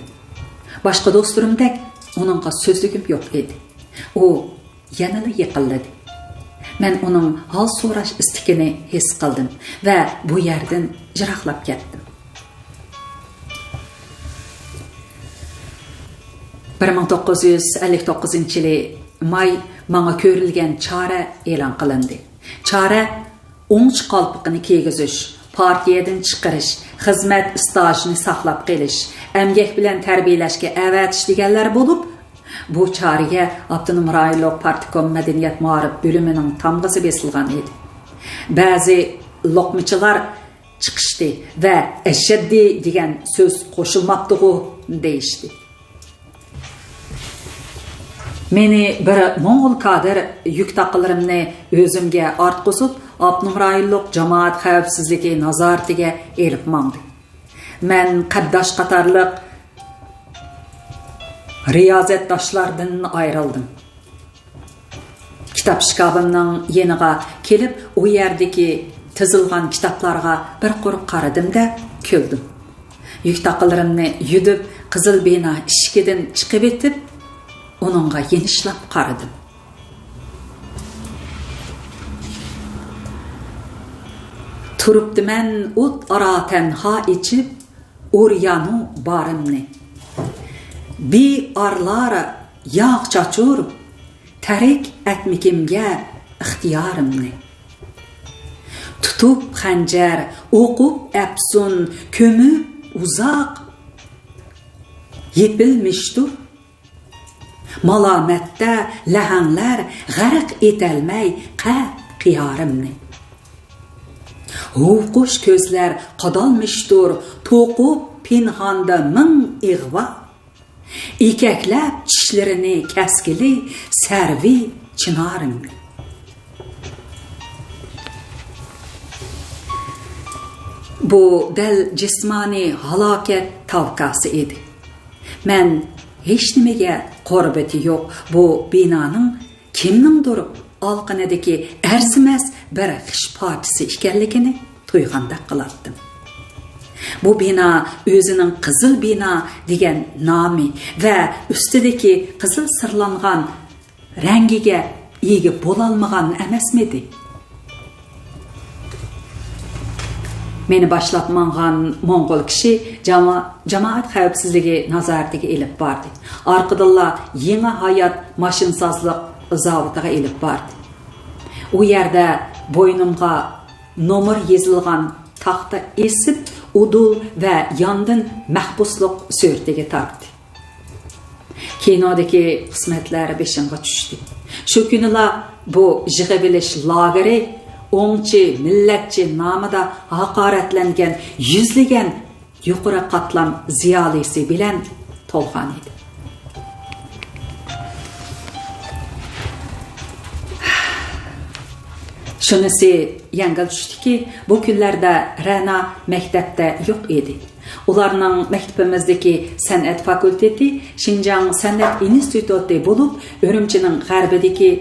باشقا دوستلىرىمدەك ئۇنىڭغا سۆزلىگۈم يوق ئىدى. ئۇ يەنىلا يېقىنلىدى. مەن ئۇنىڭ ھال سوراش ئىستىكىنى ھېس قىلدىم ۋە بۇ يەردىن يىراقلاپ كەتتىم. بىر مىڭ توققۇز يۈز ئەللىك توققۇزىنچى يىلى ماي ماڭا كۆرۈلگەن چارە ئېلان قىلىندى. چارە ئوڭچە قالپىقىنى كىيگۈزۈش، پارتىيەدىن چىقىرىش، خىزمەت ئىستاژىنى ساقلاپ قېلىش، ئەمگەك بىلەن تەربىيەلەشكە ئەۋەتىش دېگەنلەر بولۇپ، بۇ چارىگە ئاپتونوم رايونلۇق پارتكوم مەدەنىيەت مائارىپ بۆلۈمىنىڭ تامغىسى بېسىلغان ئىدى. بەزى لوقمىچىلار چىقىشتى ۋە «ئەشەددىي دېگەن سۆز قوشۇلماپتىغۇ» دېيىشتى. مېنى بىر موڭغۇل كادىر يۈك تاقىلىرىمنى ئۆزۈمگە ئارتقۇزۇپ، ئاپتونوم رايونلۇق جامائەت خەۋپسىزلىكى نازارىتىگە ئېلىپ ماڭدى. مەن قەدداش قاتارلىق رىيازەتداشلاردىن ئايرىلدىم. كىتاب ئىشكاپىمنىڭ يېنىغا كېلىپ، ئۇ يەردىكى تىزىلغان كىتابلارغا بىر قۇر قارىدىم-دە، كۈلدۈم. يۈك تاقىلىرىمنى يۈدۈپ، قىزىل بىنا ئىشىكىدىن چىقىۋېتىپ، ئۇنىڭغا يېنىشلاپ قارىدىم. تۇرۇپتىمەن ئوت ئارا تەنھا ئېچىپ، ئۇريانۇ بارىمنى. بىئارلار ياغ چاچۇر، تەرك ئەتمىكىمگە ئىختىيارىمنى. تۇتۇپ خەنجەر، ئوقۇپ ئەپسۇن، كۆمۈپ ئۇزاق، يېپىلمىشتۇر. مالامەتتە لەھەڭلەر غەرق ئېتەلمەي قەد قىيارىمنى. ھۇۋقۇش كۆزلەر قادالمىشتۇر، توقۇپ پىنھاندا مىڭ ئىغۋا، ئېكەكلەپ چىشلىرىنى كەسكىلى سەرۋى چىنارىمنى. بۇ دەل جىسمانىي ھالاكەت تاۋكاسى ئىدى. مەن ھېچنېمىگە قۇربىتى يوق بۇ بىنانىڭ كىمنىڭدۇر ئالىقىنىدىكى ئەرزىمەس بىر خىش پارچىسى ئىكەنلىكىنى تۇيغاندەك قىلاتتىم. بۇ بىنا ئۆزىنىڭ قىزىل بىنا دېگەن نامى ۋە ئۈستىدىكى قىزىل سىرلانغان رەڭگىگە ئىگە بولالمىغان ئەمەسمىدى؟ مېنى باشلاپ ماڭغان موڭغۇل كىشى جاما-، جامائەت خەۋپسىزلىكى نازارىتىگە ئېلىپ باردى. ئارقىدىنلا يېڭى ھايات ماشىنىسازلىق زاۋۇتىغا ئېلىپ باردى. ئۇ يەردە بوينۇمغا نومۇر يېزىلغان تاختا ئېسىپ، ئۇدۇل ۋە ياندىن مەھبۇسلۇق سۈرىتىگە تارتتى. كىنودىكى قىسمەتلەر بېشىمغا چۈشتى. شۇ كۈنىلا بۇ يىغىۋېلىش لاگېرى ئوڭچى، مىللەتچى نامىدا ھاقارەتلەنگەن يۈزلىگەن يۇقىرى قاتلام زىيالىيسى بىلەن تولغان ئىدى. شۇنىسى يەڭگىل چۈشتىكى، بۇ كۈنلەردە رەنا مەكتەپتە يوق ئىدى. ئۇلارنىڭ مەكتىپىمىزدىكى سەنئەت فاكۇلتېتى شىنجاڭ سەنئەت ئىنستىتۇتى بولۇپ، ئۈرۈمچىنىڭ غەربىدىكى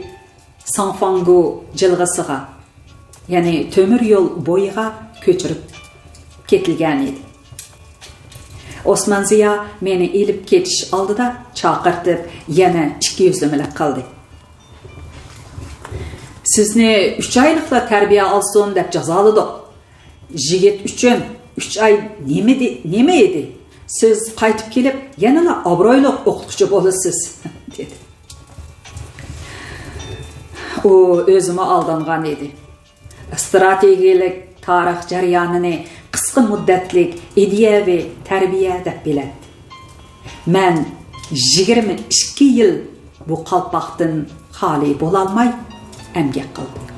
ساڭفاڭگو جىلغىسىغا، يەنى تۆمۈر يول بويىغا كۆچۈرۈپ كېتىلگەنىدى. ئوسمان زىيا مېنى ئېلىپ كېتىش ئالدىدا چاقىرتىپ، يەنە ئىككى يۈزلىمىلىك قىلدى. سىزنى ئۈچ ئايلىقلا تەربىيە ئالسۇن دەپ جازالىدۇق. يىگىت ئۈچۈن ئۈچ ئاي نېمە دې-، نېمە ئىدى؟ سىز قايتىپ كېلىپ، يەنىلا ئابرۇيلۇق ئوقۇتقۇچى بولىسىز، دېدى. ئۇ ئۆزىمۇ ئالدانغان ئىدى. ئىستراتېگىيەلىك تارىخ جەريانىنى قىسقا مۇددەتلىك ئىدىيەۋى تەربىيە دەپ بىلەتتى. مەن يىگىرمە ئىككى يىل بۇ قالپاقتىن خالىي بولالماي ئەمگەك قىلدىم.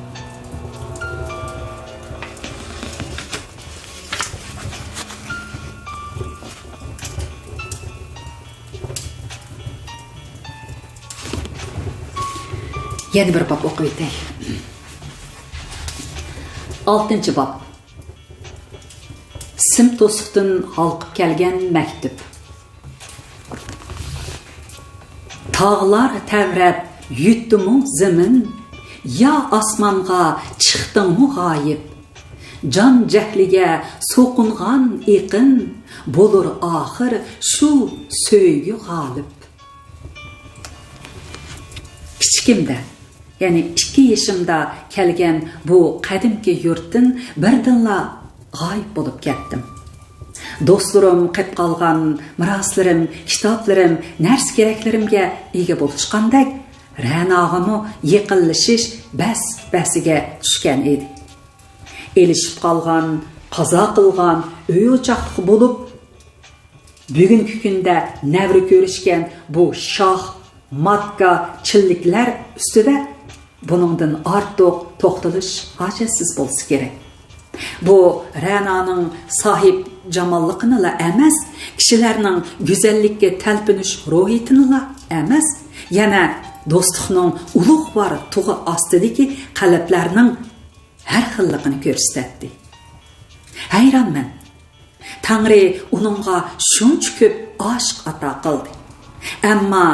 يەنە بىر باب ئوقۇۋېتەي. ئالتىنچى باب. سىم توسۇقتىن ھالقىپ كەلگەن مەكتۇپ. تاغلار تەۋرەپ يۈتتىمۇ زېمىن، يا ئاسمانغا چىقتىڭمۇ غايىب؟ جان جەھلىگە سوقۇنغان ئېقىن، بولۇر ئاخىر شۇ سۆيگۈ غالىب. كىچىكىمدە، يەنى ئىككى يېشىمدا كەلگەن بۇ قەدىمكى يۇرتتىن بىردىنلا غايىب بولۇپ كەتتىم. دوستلىرىم، قېپ قالغان مىراسلىرىم، كىتابلىرىم، نەرسە-كېرەكلىرىمگە ئىگە بولۇشقاندەك، رەناغىمۇ يېقىنلىشىش بەس-بەسىگە چۈشكەن ئىدى. ئېلىشىپ قالغان، قازا قىلغان ئۆي-ئوچاقلىق بولۇپ، بۈگۈنكى كۈندە نەۋرە كۆرۈشكەن بۇ شاھ، ماتكا، چىللىكلەر ئۈستىدە بۇنىڭدىن ئارتۇق توختىلىش ھاجەتسىز بولسا كېرەك. بۇ رەنانىڭ ساھىب جاماللىقىنىلا ئەمەس، كىشىلەرنىڭ گۈزەللىككە تەلپۈنۈش روھىيىتىنىلا ئەمەس، يەنە دوستلۇقنىڭ ئۇلۇغۋار تۇغى ئاستىدىكى قەلبلەرنىڭ ھەر خىللىقىنى كۆرسىتەتتى. ھەيرانمەن. تەڭرى ئۇنىڭغا شۇنچە كۆپ ئاشىق ئاتا قىلدى. ئەمما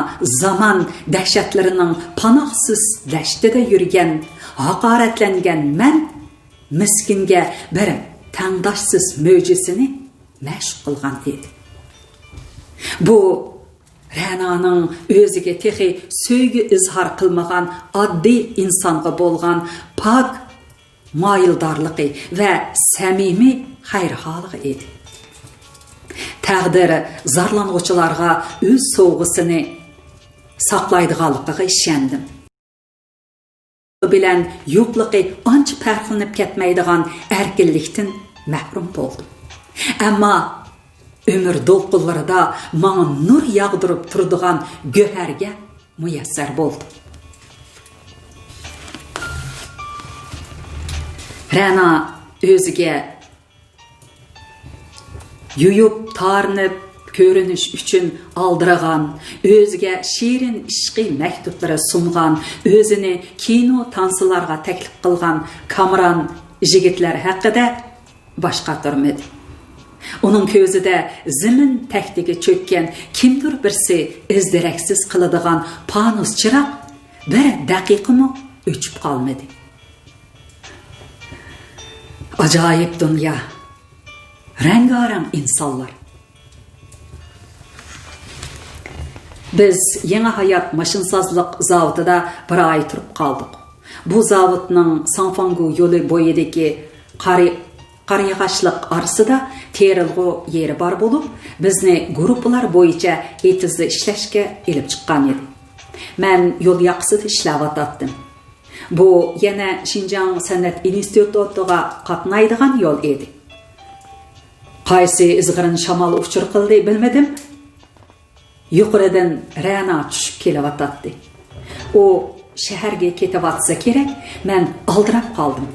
زامان دەھشەتلىرىنىڭ پاناھسىز دەشتىدە يۈرگەن، ھاقارەتلەنگەن مەن مىسكىنگە بىر تەڭداشسىز مۆجىزىنى مەشۇق قىلغان ئىدى. بۇ رەنانىڭ ئۆزىگە تېخى سۆيگۈ ئىزھار قىلمىغان ئاددىي ئىنسانغا بولغان پاك مايىلدارلىقى ۋە سەمىمىي خەيرىھالىغا ئىدى. تەقدىر زارلانغۇچىلارغا ئۆز سوۋغىسىنى ساقلايدىغانلىقىغا ئىشەندىم. بىلەن يوقلۇقى ئانچە پەرقلىنىپ كەتمەيدىغان ئەركىنلىكتىن مەھرۇم بولدۇم. ئەمما ئۆمۈر دولقۇنلىرىدا ماڭا نۇر ياغدۇرۇپ تۇرىدىغان گۆھەرگە مۇيەسسەر بولدۇم. رەنا ئۆزىگە يۇيۇپ تارىنىپ كۆرۈنۈش ئۈچۈن ئالدىرىغان، ئۆزىگە شېرىن ئىشقىي مەكتۇپلىرى سۇنغان، ئۆزىنى كىنو تانسىلارغا تەكلىپ قىلغان كامران يىگىتلەر ھەققىدە باش قاتۇرمىدى. ئۇنىڭ كۆزىدە زېمىن تەكتىگە چۆككەن كىمدۇر بىرسى ئىز دېرەكسىز قىلىدىغان پانۇس چىراغ بىر دەقىقىمۇ ئۆچۈپ قالمىدى. ئاجايىپ دۇنيا، رەڭگارەڭ ئىنسانلار. بىز يېڭى ھايات ماشىنىسازلىق زاۋۇتىدا بىر ئاي تۇرۇپ قالدۇق. بۇ زاۋۇتنىڭ ساڭفاڭگۇ يولى بويىدىكى قارا، قارىياغاچلىق ئارىسىدا تېرىلغۇ يېرى بار بولۇپ، بىزنى گۇرۇپپىلار بويىچە ئېتىزدا ئىشلەشكە ئېلىپ چىققان ئىدى. مەن يول ياقىسىدا ئىشلەۋاتاتتىم. بۇ يەنە شىنجاڭ سەنئەت ئىنستىتۇتىغا قاتنايدىغان يول ئىدى. قايسى ئىزغىرىن شامال ئۇچۇر قىلدى بىلمىدىم. يۇقىرىدىن رەنا چۈشۈپ كېلىۋاتاتتى. ئۇ شەھەرگە كېتىۋاتسا كېرەك، مەن ئالدىراپ قالدىم.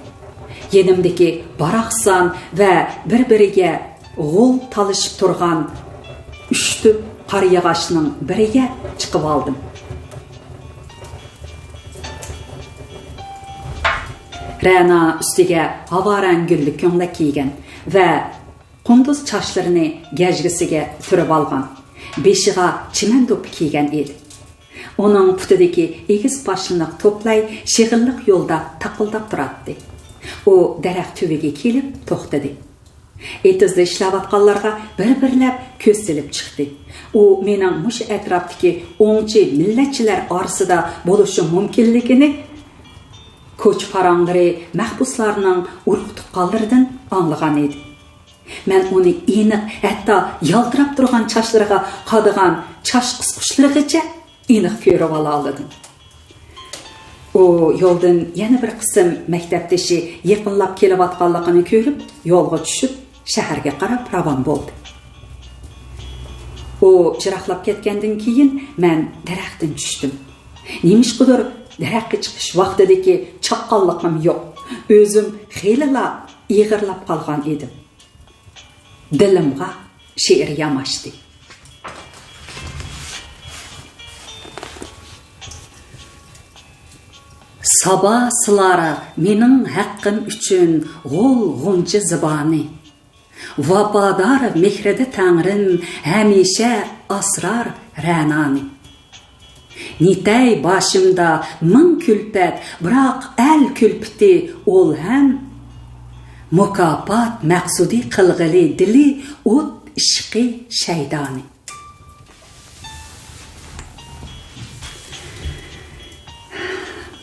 يېنىمدىكى باراقسان ۋە بىر-بىرىگە غول تالىشىپ تۇرغان ئۈچ تۈپ قارىياغاچنىڭ بىرىگە چىقىۋالدىم. رەنا ئۈستىگە ھاۋارەڭ گۈللۈك كۆڭلەك كىيگەن ۋە قۇندۇز چاچلىرىنى گەجگىسىگە سۈرۈۋالغان، بېشىغا چىمەن دوپپا كىيگەن ئىدى. ئۇنىڭ پۇتىدىكى ئېگىز پاشنىلىق توپلاي شېغىللىق يولدا تاقىلداپ تۇراتتى. ئۇ دەرەخ تۈۋىگە كېلىپ توختىدى. ئېتىزدا ئىشلەۋاتقانلارغا بىر-بىرلەپ كۆز سېلىپ چىقتى. ئۇ مېنىڭ مۇشۇ ئەتراپتىكى ئوڭچى مىللەتچىلەر ئارىسىدا بولۇشى مۇمكىنلىكىنى كوچا پاراڭلىرى، مەھبۇسلارنىڭ ئۇرۇق-تۇغقانلىرىدىن ئاڭلىغان ئىدى. مەن ئۇنى ئېنىق، ھەتتا يالتىراپ تۇرغان چاچلىرىغا قادىغان چاچ قىسقۇچلىرىغىچە ئېنىق كۆرۈۋالالىدىم. ئۇ يولدىن يەنە بىر قىسىم مەكتەپدىشى يېقىنلاپ كېلىۋاتقانلىقىنى كۆرۈپ، يولغا چۈشۈپ، شەھەرگە قاراپ راۋان بولدى. ئۇ يىراقلاپ كەتكەندىن كېيىن، مەن دەرەختىن چۈشتۈم. نېمىشقىدۇر، دەرەخكە چىقىش ۋاقتىدىكى چاققانلىقىم يوق. ئۆزۈم خېلىلا ئېغىرلاپ قالغان ئىدىم. دىلىمغا شېئىر ياماشتى. سابا سىلار مېنىڭ ھەققىم ئۈچۈن غول غۇنچە زىبانى. ۋاپادار مېھرىدە تەڭرىم ھەمىشە ئاسرار رەنانى. نېتەي باشىمدا مىڭ كۈلپەت، بىراق ئەل كۈلپىتى ئول ھەم. مۇكاپات مەقسۇدى قىلغىلى دىلى ئوت ئىشقى شەيدانى.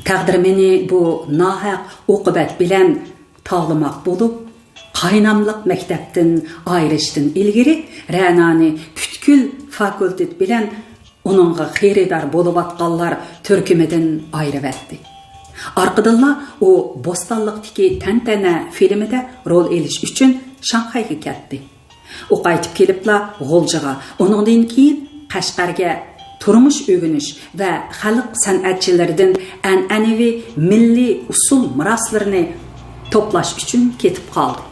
تەقدىر مېنى بۇ ناھەق ئوقۇبەت بىلەن تاۋلىماق بولۇپ، قايناملىق مەكتەپتىن ئايرىشتىن ئىلگىرى رەنانى پۈتكۈل فاكۇلتېت بىلەن ئۇنىڭغا خېرىدار بولۇۋاتقانلار تۈركۈمىدىن ئايرىۋەتتى. ئارقىدىنلا ئۇ بوستانلىقتىكى تەنتەنە فىلىمىدە رول ئېلىش ئۈچۈن شاڭخەيگە كەتتى. ئۇ قايتىپ كېلىپلا غۇلجىغا، ئۇنىڭدىن كېيىن قەشقەرگە تۇرمۇش ئۆگىنىش ۋە خەلق سەنئەتچىلىرىدىن ئەنئەنىۋى مىللىي ئۇسسۇل مىراسلىرىنى توپلاش ئۈچۈن كېتىپ قالدى.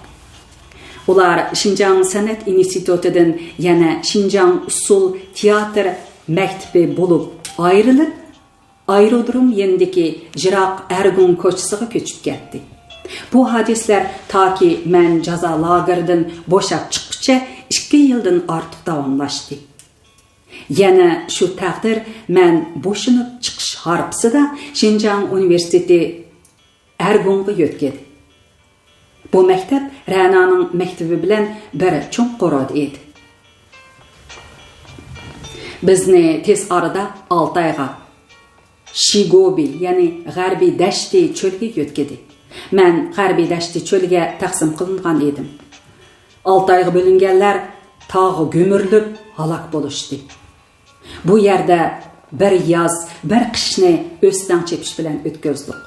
ئۇلار شىنجاڭ سەنئەت ئىنستىتۇتىدىن يەنە شىنجاڭ ئۇسسۇل تىياتىر مەكتىپى بولۇپ ئايرىلىپ، ئايرودروم يېنىدىكى يىراق ئەرگۇڭ كوچىسىغا كۆچۈپ كەتتى. بۇ ھادىسىلەر تاكى مەن جازا لاگېرىدىن بوشاپ چىققۇچە ئىككى يىلدىن ئارتۇق داۋاملاشتى. يەنە شۇ تەقدىر مەن بوشىنىپ چىقىش ھارپىسىدا شىنجاڭ ئۇنىۋېرسىتېتى ئەرگۇڭغا يۆتكىدى. بۇ مەكتەپ رەنانىڭ مەكتىپى بىلەن بىر چوڭ قورۇدا ئىدى. بىزنى تېز ئارىدا ئالتايغا، شىگوبى، يەنى غەربىي دەشتى چۆلگە يۆتكىدى. مەن غەربىي دەشتى چۆلگە تەقسىم قىلىنغان ئىدىم. ئالتايغا بۆلۈنگەنلەر تاغغا گۈمۈرۈلۈپ ھالاك بولۇشتى. بۇ يەردە بىر ياز، بىر قىشنى ئۆستەڭ چېپىش بىلەن ئۆتكۈزدۇق.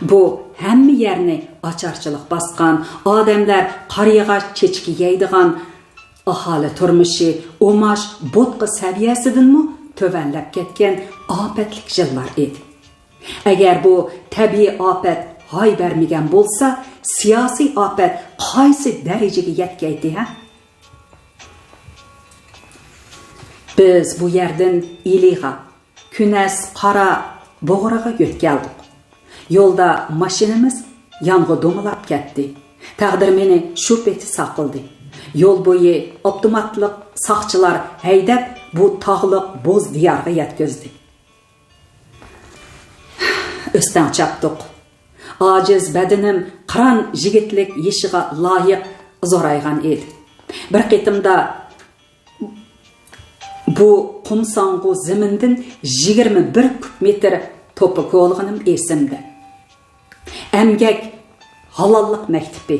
بۇ ھەممە يەرنى ئاچارچىلىق باسقان، ئادەملەر قارىياغاچ چېچىكى يەيدىغان، ئاھالە تۇرمۇشى ئۇماش بوتقا سەۋىيەسىدىنمۇ تۆۋەنلەپ كەتكەن ئاپەتلىك يىللار ئىدى. ئەگەر بۇ تەبىئىي ئاپەت ھاي بەرمىگەن بولسا، سىياسىي ئاپەت قايسى دەرىجىگە يەتكەيتى، ھە؟ بىز بۇ يەردىن ئىلىغا، كۈنەس قارا بۇغراغا يۆتكەلدۇق. يولدا ماشىنىمىز يانغا دومىلاپ كەتتى. تەقدىر مېنى شۇ پېتى ساقلىدى. يول بويى ئاپتوماتلىق ساقچىلار ھەيدەپ، بۇ تاغلىق بوز دىيارغا يەتكۈزدى. ئۆستەڭ چاپتۇق. ئاجىز بەدىنىم قىران يىگىتلىك يېشىغا لايىق زورايغان ئىدى. بىر قېتىمدا بۇ قۇمساڭغۇ زېمىندىن يىگىرمە بىر كۇب مېتىر توپا كولىغىنىم ئېسىمدە. ئەمگەك ھالاللىق مەكتىپى.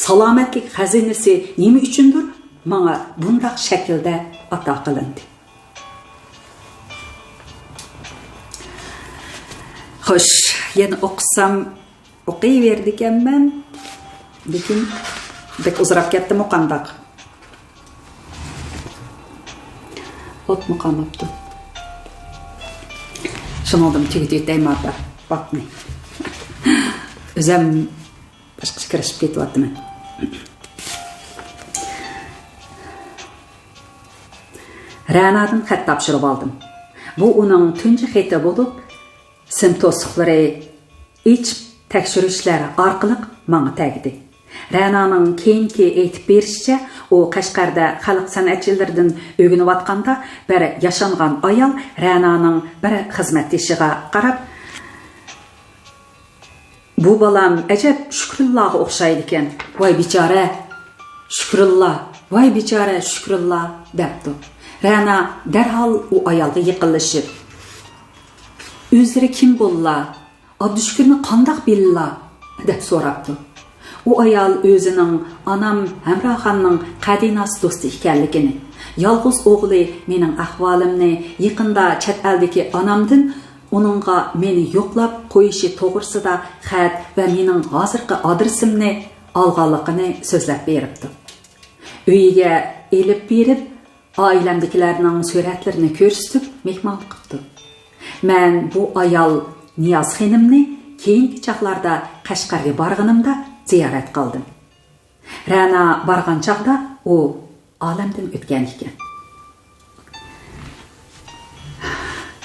سالامەتلىك خەزىنىسى نېمە ئۈچۈندۇر ماڭا بۇنداق شەكىلدە ئاتا قىلىندى. خوش، يەنە ئوقۇسام ئوقۇيۋېرىدىكەنمەن. لېكىن بەك ئۇزىراپ كەتتىمۇ قانداق؟ ئوتمۇ قالماپتۇ. شۇنىڭدىن تۈگىتىۋېتەيمۇ ئاپا، بابنى. ئۆزەم باشقىچە كىرىشىپ كېتىۋاتىمەن. رەنادىن خەت تاپشۇرۇۋالدىم. بۇ ئۇنىڭ تۇنجى خېتى بولۇپ، سىم توسۇقلىرى ئېچىپ تەكشۈرۈشلەر ئارقىلىق ماڭا تەگدى. رەنانىڭ كېيىنكى ئېيتىپ بېرىشىچە، ئۇ قەشقەردە خەلق سەنئەتچىلىرىدىن ئۆگىنىۋاتقاندا، بىر ياشانغان ئايال رەنانىڭ بىر خىزمەتدىشىغا قاراپ، «بۇ بالام ئەجەب شۈكرۇللاغا ئوخشايدىكەن. ۋاي بىچارە، شۈكرۇللا، ۋاي بىچارە شۈكرۇللا» دەپتۇ. رەنا دەرھال ئۇ ئايالغا يېقىنلىشىپ، «ئۆزلىرى كىم بوللا؟ ئابدۇشۈكۈرنى قانداق بىللا؟» دەپ سوراپتۇ. ئۇ ئايال ئۆزىنىڭ ئانام ھەمراخاننىڭ قەدىناس دوستى ئىكەنلىكىنى، يالغۇز ئوغلى مېنىڭ ئەھۋالىمنى يېقىندا چەت ئەلدىكى ئانامدىن ئۇنىڭغا مېنى يوقلاپ قويۇشى توغرىسىدا خەت ۋە مېنىڭ ھازىرقى ئادرېسىمنى ئالغانلىقىنى سۆزلەپ بېرىپتۇ. ئۆيىگە ئېلىپ بېرىپ، ئائىلەمدىكىلەرنىڭ سۈرەتلىرىنى كۆرسىتىپ مېھمانلىق قىپتۇ. مەن بۇ ئايال نىياز خېنىمنى كېيىنكى چاغلاردا قەشقەرگە بارغىنىمدا زىيارەت قىلدىم. رەنا بارغان چاغدا ئۇ ئالەمدىن ئۆتكەن ئىكەن.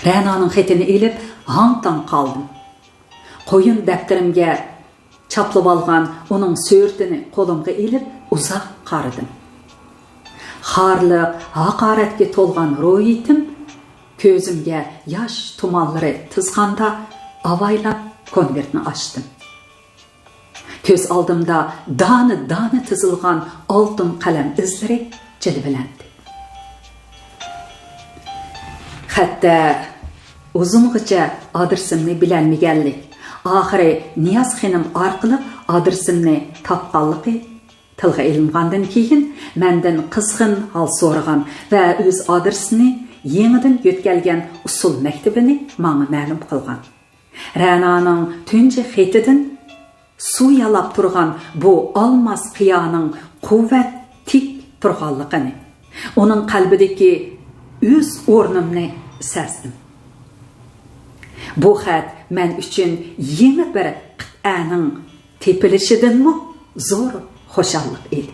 رەنانىڭ خېتىنى ئېلىپ ھاڭ-تاڭ قالدىم. قويۇن دەپتىرىمگە چاپلىۋالغان ئۇنىڭ سۈرىتىنى قولۇمغا ئېلىپ ئۇزاق قارىدىم. خارلىق، ھاقارەتكە تولغان روھىيىتىم كۆزۈمگە ياش تۇمانلىرى تىزغاندا ئاۋايلاپ كونۋېرتنى ئاچتىم. كۆز ئالدىمدا دانە-دانە تىزىلغان ئالتۇن قەلەم ئىزلىرى جىلۋىلەندى. خەتتە ئۇزۇنغىچە ئادرېسىمنى بىلەلمىگەنلىك، ئاخىرى نىياز خېنىم ئارقىلىق ئادرېسىمنى تاپقانلىقى تىلغا ئېلىنغاندىن كېيىن، مەندىن قىزغىن ھال سورىغان ۋە ئۆز ئادرېسىنى يېڭىدىن يۆتكەلگەن ئۇسسۇل مەكتىپىنى ماڭا مەلۇم قىلغان. رەنانىڭ تۇنجى خېتىدىن سۇ يالاپ تۇرغان بۇ ئالماس قىيانىڭ قۇۋۋەت تىك تۇرغانلىقىنى، ئۇنىڭ قەلبىدىكى ئۆز ئورنۇمنى سەزدىم. بۇ خەت مەن ئۈچۈن يېڭى بىر قىتئەنىڭ تېپىلىشىدىنمۇ زور خۇشاللىق ئىدى.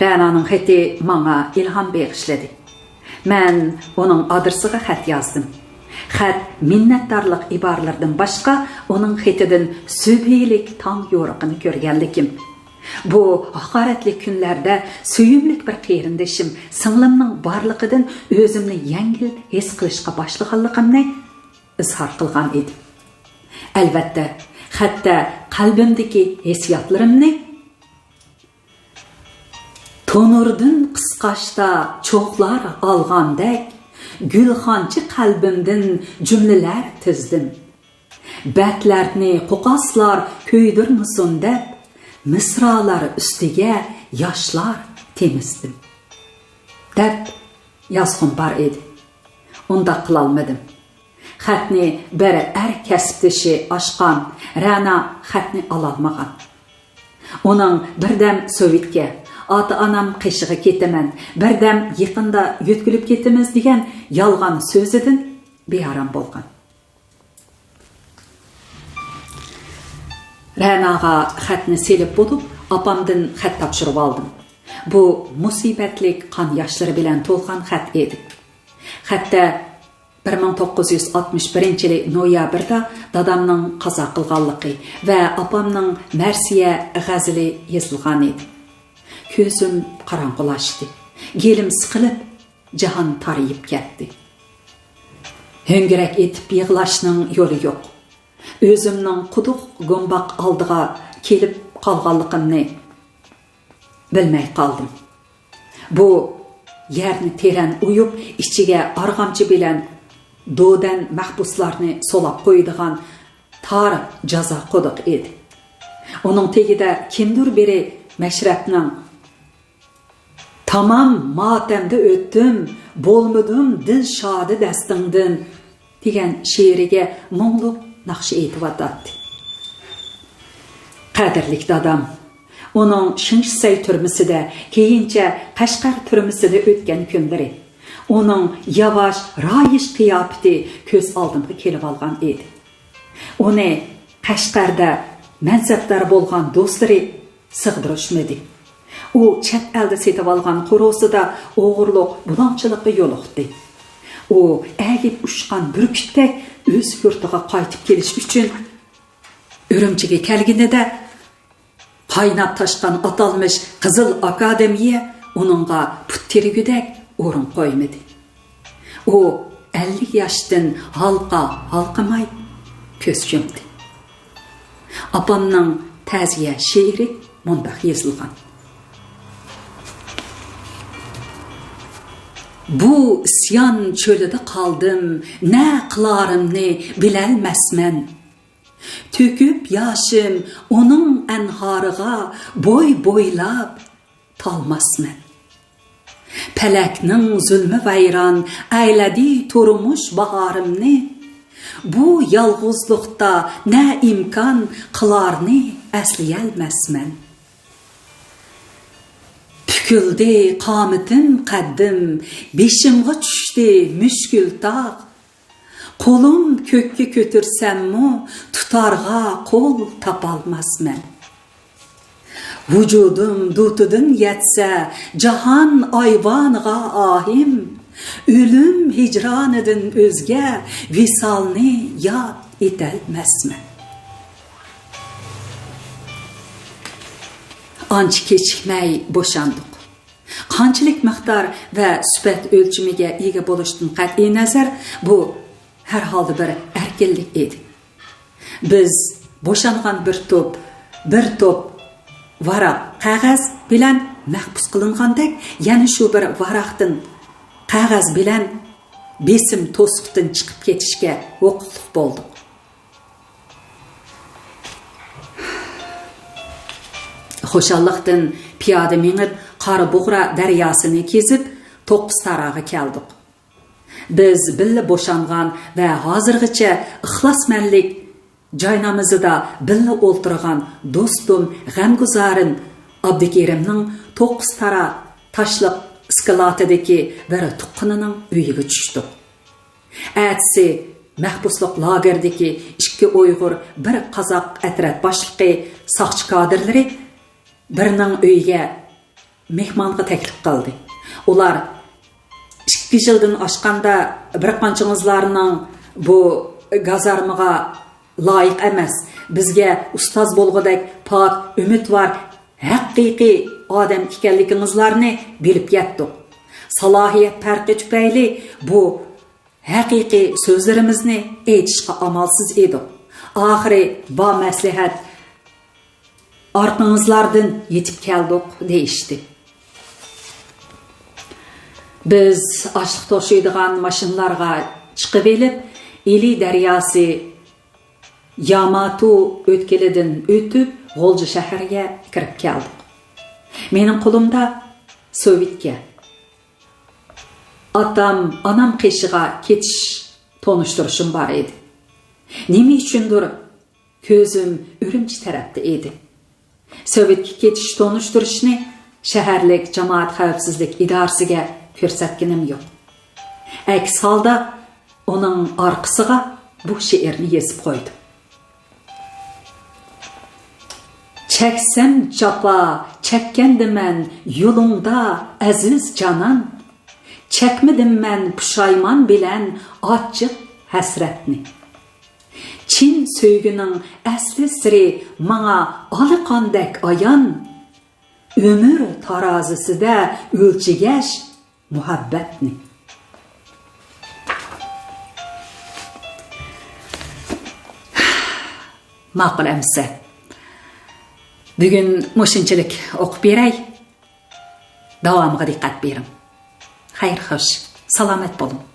رەنانىڭ خېتى ماڭا ئىلھام بېغىشلىدى. مەن ئۇنىڭ ئادرېسىغا خەت يازدىم. خەت مىننەتدارلىق ئىبارىلىرىدىن باشقا ئۇنىڭ خېتىدىن سۈبھىلىك تاڭ يورۇقىنى كۆرگەنلىكىم، بۇ ھاقارەتلىك كۈنلەردە سۆيۈملۈك بىر قېرىندىشىم، سىڭلىمنىڭ بارلىقىدىن ئۆزۈمنى يەڭگىل ھېس قىلىشقا باشلىغانلىقىمنى ئىزھار قىلغان ئىدىم. ئەلۋەتتە، خەتتە قەلبىمدىكى ھېسسىياتلىرىمنى تونۇردىن قىسقاچتا چوغلار ئالغاندەك، گۈلخانچە قەلبىمدىن جۈملىلەر تىزدىم. بەتلەرنى قوقاسلار كۆيدۈرمىسۇن دەپ، مىسرالار ئۈستىگە ياشلار تېمىزدىم. دەپ يازغۇم بار ئىدى. ئۇنداق قىلالمىدىم. خەتنى بىر ئەر كەسىپدىشى ئاچقان. رەنا خەتنى ئالالمىغان. ئۇنىڭ بىردەم سوۋېتكە، ئاتا-ئانام قېشىغا كېتىمەن، بىردەم يېقىندا يۆتكىلىپ كېتىمىز دېگەن يالغان سۆزىدىن بىئارام بولغان. رەناغا خەتنى سېلىپ بولۇپ، ئاپامدىن خەت تاپشۇرۇۋالدىم. بۇ مۇسىبەتلىك قان ياشلىرى بىلەن تولغان خەت ئىدى. خەتتە بىر مىڭ توققۇز يۈز ئاتمىش بىرىنچى يىلى نويابىردا دادامنىڭ قازا قىلغانلىقى ۋە ئاپامنىڭ مەرسىيە غەزىلى يېزىلغانىدى. كۆزۈم قاراڭغۇلاشتى. گېلىم سىقىلىپ، جاھان تارىيىپ كەتتى. ھۆڭگىرەك ئېتىپ يىغلاشنىڭ يولى يوق. ئۆزۈمنىڭ قۇدۇق گۇمباق ئالدىغا كېلىپ قالغانلىقىمنى بىلمەي قالدىم. بۇ يەرنى تېرەن ئويۇپ، ئىچىگە ئارغامچا بىلەن دودەن مەھبۇسلارنى سولاپ قويىدىغان تار جازا قۇدۇقى ئىدى. ئۇنىڭ تېگىدە كىمدۇر بىرى مەشرەپنىڭ «تامام ماتەمدە ئۆتتۈم، بولمىدىم دىل شادى دەستىڭدىن» دېگەن شېئىرىگە مۇڭلۇق ناخشا ئېيتىۋاتاتتى. قەدىرلىك دادام، ئۇنىڭ شېڭشىسەي تۈرمىسىدە، كېيىنچە قەشقەر تۈرمىسىدە ئۆتكەن كۈنلىرى، ئۇنىڭ ياۋاش رايىش قىياپىتى كۆز ئالدىمغا كېلىۋالغان ئىدى. ئۇنى قەشقەردە مەنسەپدار بولغان دوستلىرى سىغدۇرۇشمىدى. ئۇ چەت ئەلدە سېتىۋالغان قورۇسىدا ئوغرىلىق بۇلاڭچىلىققا يولۇقتى. ئۇ ئەگىپ ئۇچقان بۈركۈتتەك ئۆز يۇرتىغا قايتىپ كېلىش ئۈچۈن ئۈرۈمچىگە كەلگىنىدە، قايناپ تاشقان ئاتالمىش قىزىل ئاكادېمىيە ئۇنىڭغا پۇت تىرىگۈدەك ئورۇن قويمىدى. ئۇ ئەللىك ياشتىن ھالقا ھالقىماي كۆز يۇمدى. ئاپامنىڭ تەزىيە شېئىرى مۇنداق يېزىلغان: بۇ ئىسيان چۆلىدە قالدىم، نە قىلارىمنى بىلەلمەسمەن. تۆكۈپ ياشىم ئۇنىڭ ئەنھارىغا بوي بويلاپ تالماسمەن. پەلەكنىڭ زۇلمى ۋەيران ئەيلىدى تۇرمۇش باھارىمنى. بۇ يالغۇزلۇقتا نە ئىمكان قىلارنى ئەسلىيەلمەسمەن. پۈكۈلدى قامىتىم، قەددىم، بېشىمغا چۈشتى مۈشكۈل تاغ. قولۇم كۆككە كۆتۈرسەممۇ، تۇتارغا قول تاپالماسمەن. ۋۇجۇدۇم دۇتىدىن يەتسە جاھان ئايۋانىغا ئاھىم، ئۆلۈم ھىجرانىدىن ئۆزگە ۋىسالنى ياد ئېتەلمەسمەن. ئانچە كېچىكمەي بوشاندۇق. قانچىلىك مىقدار ۋە سۈپەت ئۆلچىمىگە ئىگە بولۇشتىن قەتئىينەزەر، بۇ ھەر ھالدا بىر ئەركىنلىك ئىدى. بىز بوشانغان بىر توپ، بىر توپ ۋاراق قەغەز بىلەن مەھبۇس قىلىنغاندەك، يەنە شۇ بىر ۋاراقتىن، قەغەز بىلەن بېسىم توسۇقتىن چىقىپ كېتىشكە ھوقۇقلۇق بولدۇق. خۇشاللىقتىن پىيادە مېڭىپ، قارا بۇغرا دەرياسىنى كېزىپ، توققۇز تاراغا كەلدۇق. بىز بىللە بوشانغان ۋە ھازىرغىچە ئىخلاسمەنلىك جاينامىزىدا بىللە ئولتۇرغان دوستۇم غەمگۇزارىم ئابدۇكېرىمنىڭ توققۇز تارا تاشلىق ئىسكىلاتىدىكى بىر تۇغقىنىنىڭ ئۆيىگە چۈشتۇق. ئەتىسى مەھبۇسلۇق لاگېرىدىكى ئىككى ئۇيغۇر، بىر قازاق ئەترەت باشلىقى ساقچى كادىرلىرى بىرنىڭ ئۆيىگە مېھمانغا تەكلىپ قىلدى. ئۇلار ئىككى يىلدىن ئاشقاندا بىر قانچىڭىزلارنىڭ بۇ گازارمىغا لايىق ئەمەس، بىزگە ئۇستاز بولغۇدەك پاك، ئۈمىدۋار، ھەقىقىي ئادەم ئىكەنلىكىڭىزلارنى بىلىپ يەتتۇق. سالاھىيەت پەرقى تۈپەيلى بۇ ھەقىقىي سۆزلىرىمىزنى ئېيتىشقا ئامالسىز ئىدۇق. ئاخىرى بامەسلىھەت ئارقىڭىزلاردىن يېتىپ كەلدۇق دېيىشتى. بىز ئاشلىق توشۇيدىغان ماشىنىلارغا چىقىۋېلىپ، ئىلى دەرياسى ياماتۇ ئۆتكىلىدىن ئۆتۈپ، غۇلجا شەھەرگە كىرىپ كەلدۇق. مېنىڭ قولۇمدا سوۋېتكە، ئاتام، ئانام قېشىغا كېتىش تونۇشتۇرۇشۇم بار ئىدى. نېمە ئۈچۈندۇر كۆزۈم ئۈرۈمچى تەرەپتە ئىدى. سوۋېتكە كېتىش تونۇشتۇرۇشنى شەھەرلىك جامائەت خەۋپسىزلىك ئىدارىسىگە كۆرسەتكىنىم يوق. ئەكس ھالدا ئۇنىڭ ئارقىسىغا بۇ شېئىرنى يېزىپ قويدۇم. چەكسەم جاپا، چەككەندىمەن يولۇڭدا ئەزىز جانان. چەكمىدىم مەن پۇشايمان بىلەن ئاچچىق ھەسرەتنى. چىن سۆيگۈنىڭ ئەسلى سىرى ماڭا ئالىقاندەك ئايان. ئۆمۈر تارازىسىدە ئۆلچىگەچ مۇھەببەتنى. ماقۇل ئەمىسە. بۈگۈن مۇشۇنچىلىك ئوقۇپ بېرەي. داۋامىغا دىققەت بېرىڭ. خەير خوش. سالامەت بولۇڭ.